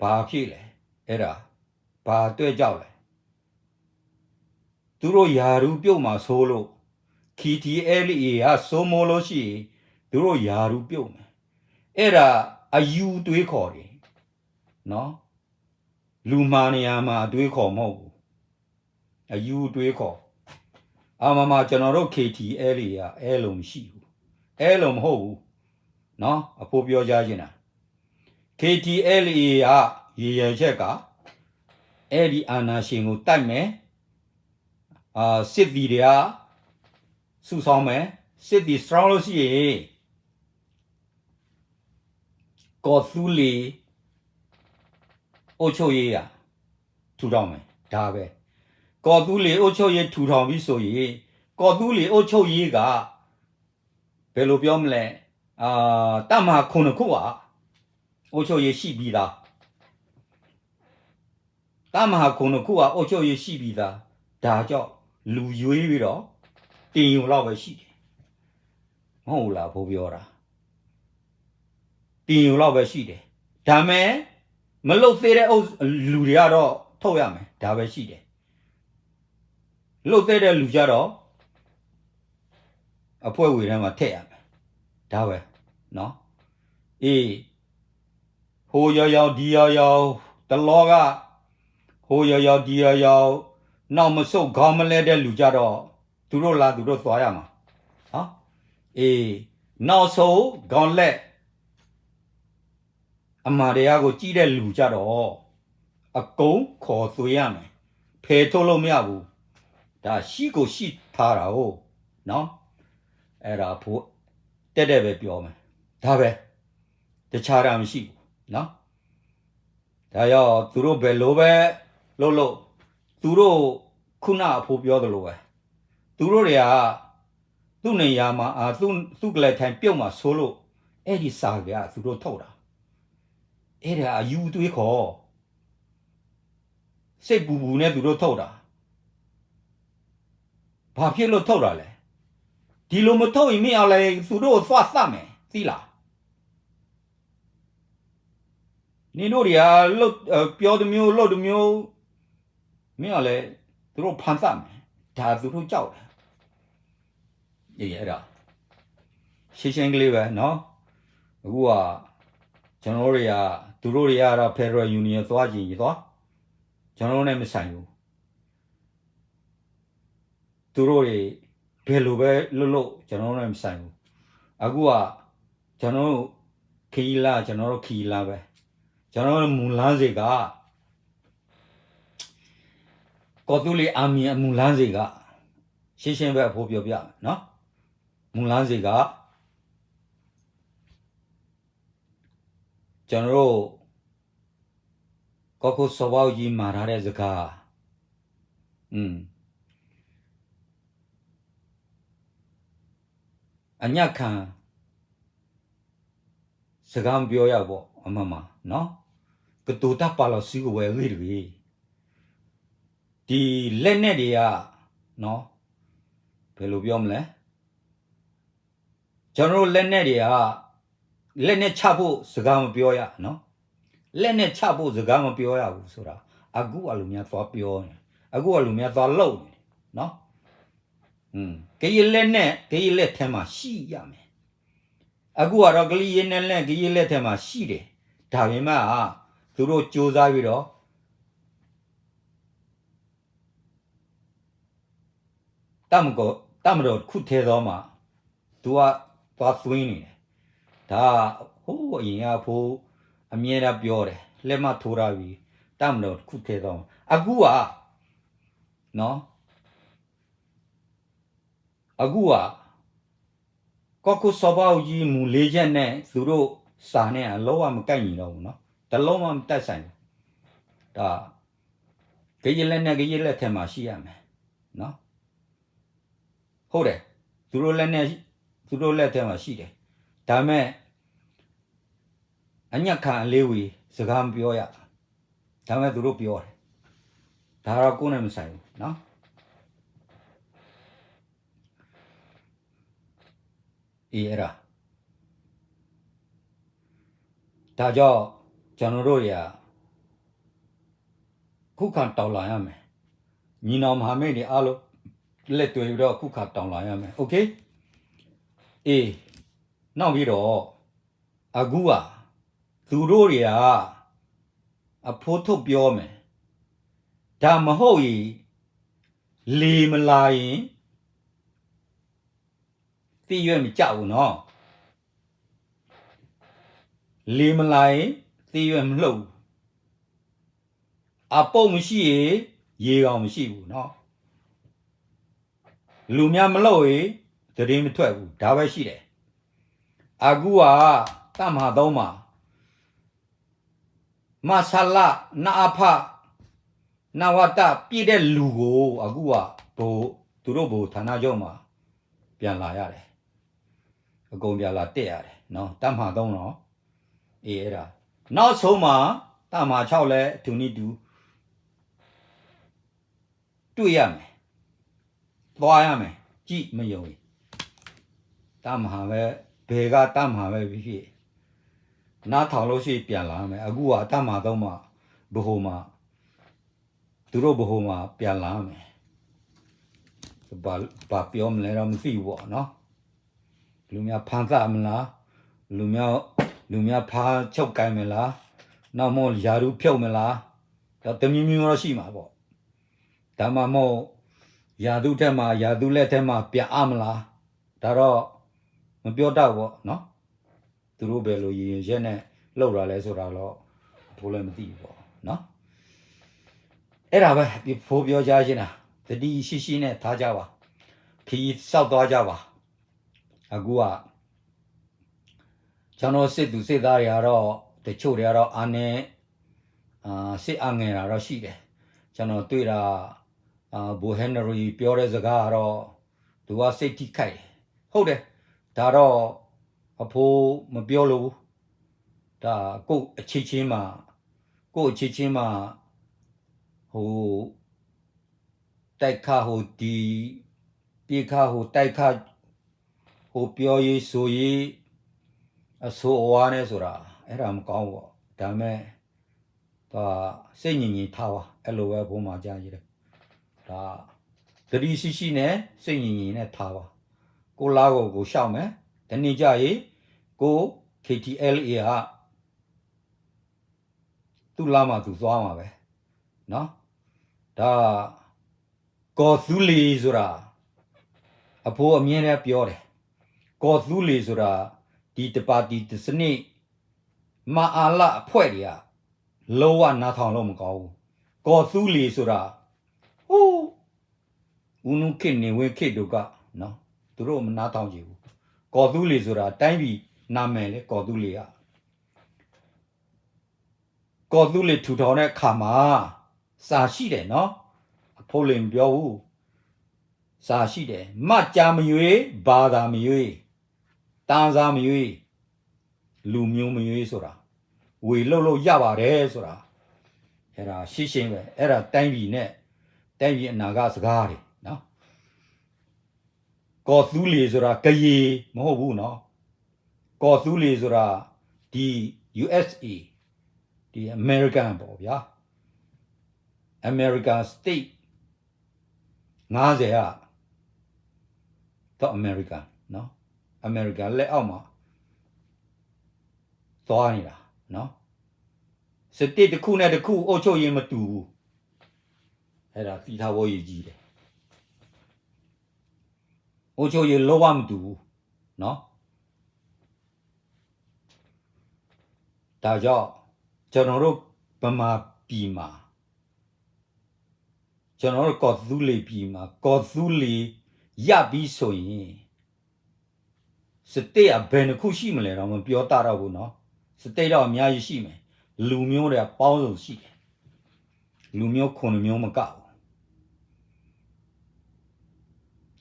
ဘာဖြစ်လဲအဲ့ဒါဘာအတွက်ကြောင့်လဲသူတို့ယာရုပြုတ်မှာစိုးလို့ KTLA ကစိုးမိုးလို့ရှိရင်သူတို့ယာရုပြုတ်မယ်အဲ့ဒါအယူတွေးခေါ်တယ်နော်လူမှန်နေရာမှာအတွေးခေါ်မဟုတ်ဘူးအယူတွေးခေါ်အမမကျွန်တော်တို့ KTLA ကအဲလိုမရှိဘူးအဲလိုမဟုတ်ဘူးနော်အဖိပြောကြားချင်တာ KTLA ကရည်ရွယ်ချက်ကအဲ့ဒီအာဏာရှင်ကိုတိုက်မယ်အာစစ်သည်တွေကစုဆောင်းမယ်စစ်သည် strong လို့ရှိရင်ကော်သူလီၤအိုးချုပ်ရေးကထူထောင်မယ်ဒါပဲကော်သူလီၤအိုးချုပ်ရေးထူထောင်ပြီဆိုရင်ကော်သူလီၤအိုးချုပ်ရေးကဘယ်လိုပြောမလဲအာတပ်မဟာခုနစ်ခုကအုပ်ချုပ်ရေးရှိပြီးသားတပ်မဟာခုနစ်ခုကအုပ်ချုပ်ရေးရှိပြီးသားဒါကြောင့်လူရွေးပြီးတော့တင်ယူလောက်ပဲရှိတယ်မဟုတ်ဘူးလားအဖိပြောတာတင်ယူလောက်ပဲရှိတယ်ဒါမဲ့မလုပ်သေးတဲ့လူတွေကတော့ထုတ်ရမယ်ဒါပဲရှိတယ်လုပ်သေးတဲ့လူကြတော့အဖွဲ့ဝင်ထဲမှာထည့်ရမယ်ဒါပဲနော်အေးဟိုရောင်ရောင်ဒီရောင်ရောင်တလောကဟိုရောင်ရောင်ဒီရောင်ရောင်နောက်မဆုတ်ခေါင်းမလဲတဲ့လူကြတော့သူတို့လာသူတို့သွားရမှာနော်အေးနောက်ဆုံးခေါင်းလဲ အမၤတယါကိးကံၣ်ဒဲးလူၤကဒီး, အကိးခိးသွံၣ်ယါန့ၣ်, ဖဲထိၣ်လိၣ်မ့ၢ်အပူၤ, တၢ်ဟံၣ်ကိးဟံၣ်ဖးတၢ်အိၣ်, အဲၣ်ဒိးဖိတဲဒဲးပဲပျီမဲာ်, တၢ်ဖဲ, တဆါတၢ်မ့ၢ်ဆံးပူၤ, တၢ်ယီၤ သူတို့ဘဲလိာ်ဝဲလိၣ်လိၣ်, သူတို့ခုနအဖိပျီတလိၤဝဲ, သူတို့တွေက သူ့နေရာမှာ သူ့ကလဲၤထိုင်ပြုတ်မှာစိုးလို့ အဲဒီစာက သူတို့ထုတ်တာ, အဲဒါအရူအသွေးခေါ်, စိတ်ပူပူနဲ့ သူတို့ထုတ်တာ, ဘာဖြစ်လို့ထုတ်တာလဲ, ဒီလိုမထုတ်ရင် မင်းအောင်လှိုင် သူတို့သွားသတ်မယ် သိလား, နင်တို့တွေက လုပ်, အဲ, ပြောတစ်မျိုး လုပ်တစ်မျိုး, မင်းအောင်လှိုင် သူတို့ဖမ်းသတ်မယ်, ဒါသူတို့ကြောက်တယ်, အဲဒါ, ရှင်းရှင်းကလေးပဲနော်, အခုက ကျွန်တော်တို့တွေက သူတို့တွေကတော့ Federal Union သွားချင်ရင်သွား, ကျွန်တော်တို့နဲ့မဆိုင်ဘူး, သူတို့တွေ ဘယ်လိုပဲလုပ်လုပ် ကျွန်တော်တို့နဲ့မဆိုင်ဘူး, အခုက ကျွန်တော်တို့ ခရီးလမ်း ကျွန်တော်တို့ခရီးလမ်းပဲ, ကျွန်တော်တို့မူလမ်းစဉ်က ကော်သူလ့ၤ Army အမူလမ်းစဉ်က ရှင်းရှင်းပဲ အဖိပြောပြမယ်နော်, မူလမ်းစဉ်က ကျွန်တော်တို့ ကီၢ်ခိၣ်စီၤဘၣ်အူကၠံမၤထားတဲ့စကား, အညံ့ခံ စကားမပြောရဘူး အမမ, ကတိၤတၢ်ပာ်လီၤစုကဝဲၤအဂ့ၢ်တဂ့ၤ, ဒီလက်နက်တွေက ဘယ်လိုပြောမလဲ, ကျွန်တော်တို့လက်နက်တွေက လက်နက်ချဖို့စကားမပြောရနော်, လက်နက်ချဖို့စကားမပြောရဘူးဆိုတာ အခုအလူများသွားပြောနေ, အခုအလူများသွားလုပ်နေနော်, ကရင်လက်နက်က ကရင်လက်ထဲမှာရှိရမယ်, အခုကတော့ ကရင်လက်နက် ကရင်လက်ထဲမှာရှိတယ်, ဒါပေမဲ့ သူတို့ကြိုးစားပြီးတော့ တပ်မတော်တစ်ခုထဲသောမှာ သူကသွားသွင်းနေတယ်, ဒါ ဟိုးအရင်ကအဖိ အမြဲတမ်းပြောတယ်, လက်မှတ်ထိုးထားပြီး တပ်မတော်တစ်ခုထဲသောမှာ အခုက နော်, အခုက ကီၢ်ခိၣ်စီၤဘၣ်အူကၠံ မူလေးချက်နဲ့ သူတို့စာနဲ့ အလုံးဝမကိုက်ညီတော့ဘူးနော်, တစ်လုံးမှမတိုက်ဆိုင်ဘူး, ဒါ ကရင်လက်နက် ကရင်လက်ထဲမှာရှိရမယ်နော်, ဟုတ်တယ်, သူတို့လက်နက် သူတို့လက်ထဲမှာရှိတယ်, ဒါပေမဲ့ အညံ့ခံအလေးဝီ စကားမပြောရ, ဒါပေမဲ့ သူတို့ပြောတယ်, ဒါတော့ကိုယ့်နဲ့မဆိုင်ဘူးနော်, အေး အဲ့ဒါ, ဒါကြောင့် ကျွန်တော်တို့တွေက ခုခံတော်လှန်ရမယ်, ညီနောင်မဟာမိတ်တွေအားလုံး လက်တွဲပြီးတော့ ခုခံတော်လှန်ရမယ်, okay, အေး, နောက်ပြီးတော့ အခုက သူတို့တွေက အဖိထုတ်ပြောမယ်, ဒါမဟုတ်ရင် လေမလာရင် သစ်ရွက်မကျဘူးနော်, လေမလာရင် သစ်ရွက်မလှုပ်ဘူး, အပုပ်မရှိရင် ရေကောင်မရှိဘူးနော်, လူများမလုပ်ရင် သတင်းမထွက်ဘူး, ဒါပဲရှိတယ်, အခုက တပ်မဟာသုံးမှာ မဆလ နအဖ နဝတ ပြည့်တဲ့လူကို အခုက ဗဟို, သူတို့ဗဟိုဌာနချုပ်မှာ ပြန်လာရတယ်, အကုန်ပြန်လာတက်ရတယ်နော်, တပ်မဟာသုံးနော်, အေး အဲ့ဒါ, နောက်ဆုံးမှာ တပ်မဟာခြောက်လည်း အထူးနည်းတူ တွေ့ရမယ်, သွားရမယ်, ကြည့်မယုံရင်, တပ်မဟာပဲ, ဘယ်ကတပ်မဟာပဲဖြစ်ဖြစ်, နားထောင်လို့ရှိရင် ပြန်လာရမယ်, အခုက တပ်မဟာသုံးမှာ ဗဟိုမှာ သူတို့ဗဟိုမှာ ပြန်လာရမယ်, ဘာ, ဘာပြောမလဲတော့ မသိဘူးပေါ့နော်, လူများဖမ်းသတ်မလား, လူများ, လူများဖမ်းချုပ်ကိုင်မလား, နောက်မို့ ရာထူးဖြုတ်မလား, တော့ တစ်မျိုးမျိုးတော့ရှိမှာပေါ့, ဒါမှမဟုတ် ရာထူးထဲမှာ, ရာထူးလက်ထဲမှာ ပြန်အပ်မလား, ဒါတော့ မပြောတတ်ဘူးပေါ့နော်, သူတို့ဘယ်လိုရည်ရွယ်ချက်နဲ့ လုပ်တာလဲဆိုတာတော့ အဖိလည်းမသိဘူးပေါ့နော်. အဲ့ဒါပဲ ဖိပြောကြားချင်တာ, သတိရှိရှိနဲ့ထားကြပါ, ခရီးစောင့်သွားကြပါ. အခုက ကျွန်တော်စစ်သူစစ်သားတွေကတော့ တချို့တွေကတော့အားနည်း အာ စစ်အားငယ်တာတော့ရှိတယ်. ကျွန်တော်တွေ့တာ အာ ဗိုလ်ဟဲနရီပြောတဲ့စကားကတော့ သူကစိတ်ထိခိုက်တယ်. ဟုတ်တယ်, ဒါတော့ အဖိမပြောလို့ဘူး. ဒါကိုယ့်အချင်းချင်းမှာ ကိုယ့်အချင်းချင်းမှာ ဟို တိုက်ခတ်ဟိုဒီ, ပစ်ခတ်ဟို တိုက်ခတ်ဟို ပြောရေးဆိုရေး အဆိုးအဝါနဲ့ဆိုတာ အဲ့ဒါမကောင်းဘူးပေါ့. ဒါပေမဲ့ ဒါ စိတ်ငြိမ်ငြိမ်ထားပါ, အဲ့လိုပဲ အဖိမှာကြားချင်တယ်. ဒါ သတိရှိရှိနဲ့ စိတ်ငြိမ်ငြိမ်နဲ့ထားပါ. ကိုယ့်လမ်းကိုကိုယ်လျှောက်မယ်. တနေ့ကျရင် ကိုယ့် KTLA က သူ့လမ်းမှာသူသွားမှာပဲနော်. ဒါ ကီၢ်သူလ့ၤဆိုတာ အဖိအမြဲတမ်းပြောတယ်. ကီၢ်သူလ့ၤဆိုတာ ဒီတစ်ပါတီတစ်စနစ် မအလအဖွဲ့တွေက လုံးဝနားထောင်လို့မကောင်းဘူး. ကီၢ်သူလ့ၤဆိုတာ ဟိုး ဦးနုခေတ် နေဝင်းခေတ်တုန်းကနော်, သူတို့မနားထောင်ချင်ဘူး. ကီၢ်သူလ့ၤဆိုတာ တိုင်းပြည်နာမည်လေ ကီၢ်သူလ့ၤက ကီၢ်သူလ့ၤထူထောင်တဲ့အခါမှာ စာရှိတယ်နော်. အဖိလ့ၤမပြောဘူး. စာရှိတယ်. မှတ်ကြားမရွေး, ဘာသာမရွေး, တန်းစားမရွေး, လူမျိုးမရွေးဆိုတာ ဝေလုပ်လို့ရပါတယ်ဆိုတာ အဲ့ဒါရှင်းရှင်းပဲ. အဲ့ဒါတိုင်းပြည်နဲ့ တိုင်းပြည်အနာဂတ်စကားတွေနော်. ကီၢ်သူလ့ၤဆိုတာ ကရင်မဟုတ်ဘူးနော်. ကီၢ်သူလ့ၤဆိုတာ ဒီ USA ဒီ American ပေါ့ဗျာ. American state ငါးဆယ်က တော့ American နော်. American လက်အောက်မှာ သွားနေတာနော်. state တစ်ခုနဲ့တစ်ခု အုပ်ချုပ်ရေးမတူဘူး. အဲ့ဒါသိထားဖို့အရေးကြီးတယ်. အုပ်ချုပ်ရေးလုံးဝမတူဘူးနော်. ဒါကြောင့် ကျွန်တော်တို့ဗမာပြည်မှာ ကျွန်တော်တို့ကီၢ်သူလ့ၤပြည်မှာ ကီၢ်သူလ့ၤရပ်ပြီးဆိုရင် state ကဘယ်နှစ်ခုရှိမလဲတော့ မပြောတတ်တော့ဘူးနော်. state တော့အများကြီးရှိမယ်. လူမျိုးတွေအပေါင်းစုံရှိတယ်. လူမျိုးခုနှစ်မျိုးမကဘူး.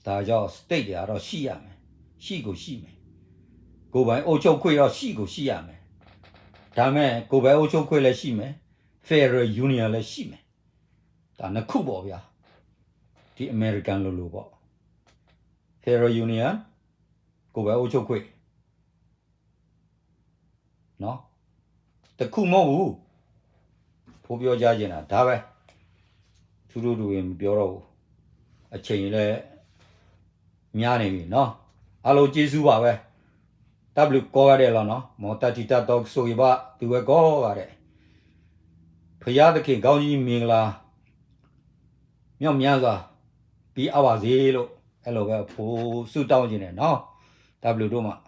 ဒါကြောင့် state တွေကတော့ရှိရမယ်. ရှိကိုရှိမယ်. ကိုယ်ပိုင်အုပ်ချုပ်ခွင့်တော့ရှိကိုရှိရမယ်. ဒါပေမဲ့ ကိုယ်ပိုင်အုပ်ချုပ်ခွင့်လည်းရှိမယ်. Federal Union လည်းရှိမယ်. ဒါနှစ်ခုပေါ့ဗျာ. ဒီ American လိုလိုပေါ့. Federal Union ကိုယ်ပိုင်အုပ်ချုပ်ခွင့် နော်. တစ်ခုမဟုတ်ဘူး. ဖိပြောကြားချင်တာဒါပဲ. ထူထူတူရင်မပြောတော့ဘူး. အချိန်လည်းများနေပြီနော်. အားလုံးကျေးဇူးပါပဲ. တၢ်ဘျုးကိးဂၤဒဲးလီၤနော်. မ်တၢ်ထံၣ်တၢ်တီကဆိၣ်ဂ့ၤဘၣ်သုဝဲကိးဂၤဒဲး. ဘုရားသခင်ကောင်းကြီးမင်္ဂလာ မြောက်များစွာ ပေးအပ်ပါစေလို့ အဲ့လိုပဲအဖိဆုတောင်းချင်တယ်နော်. တၢ်ဘျုးဒိၣ်မး.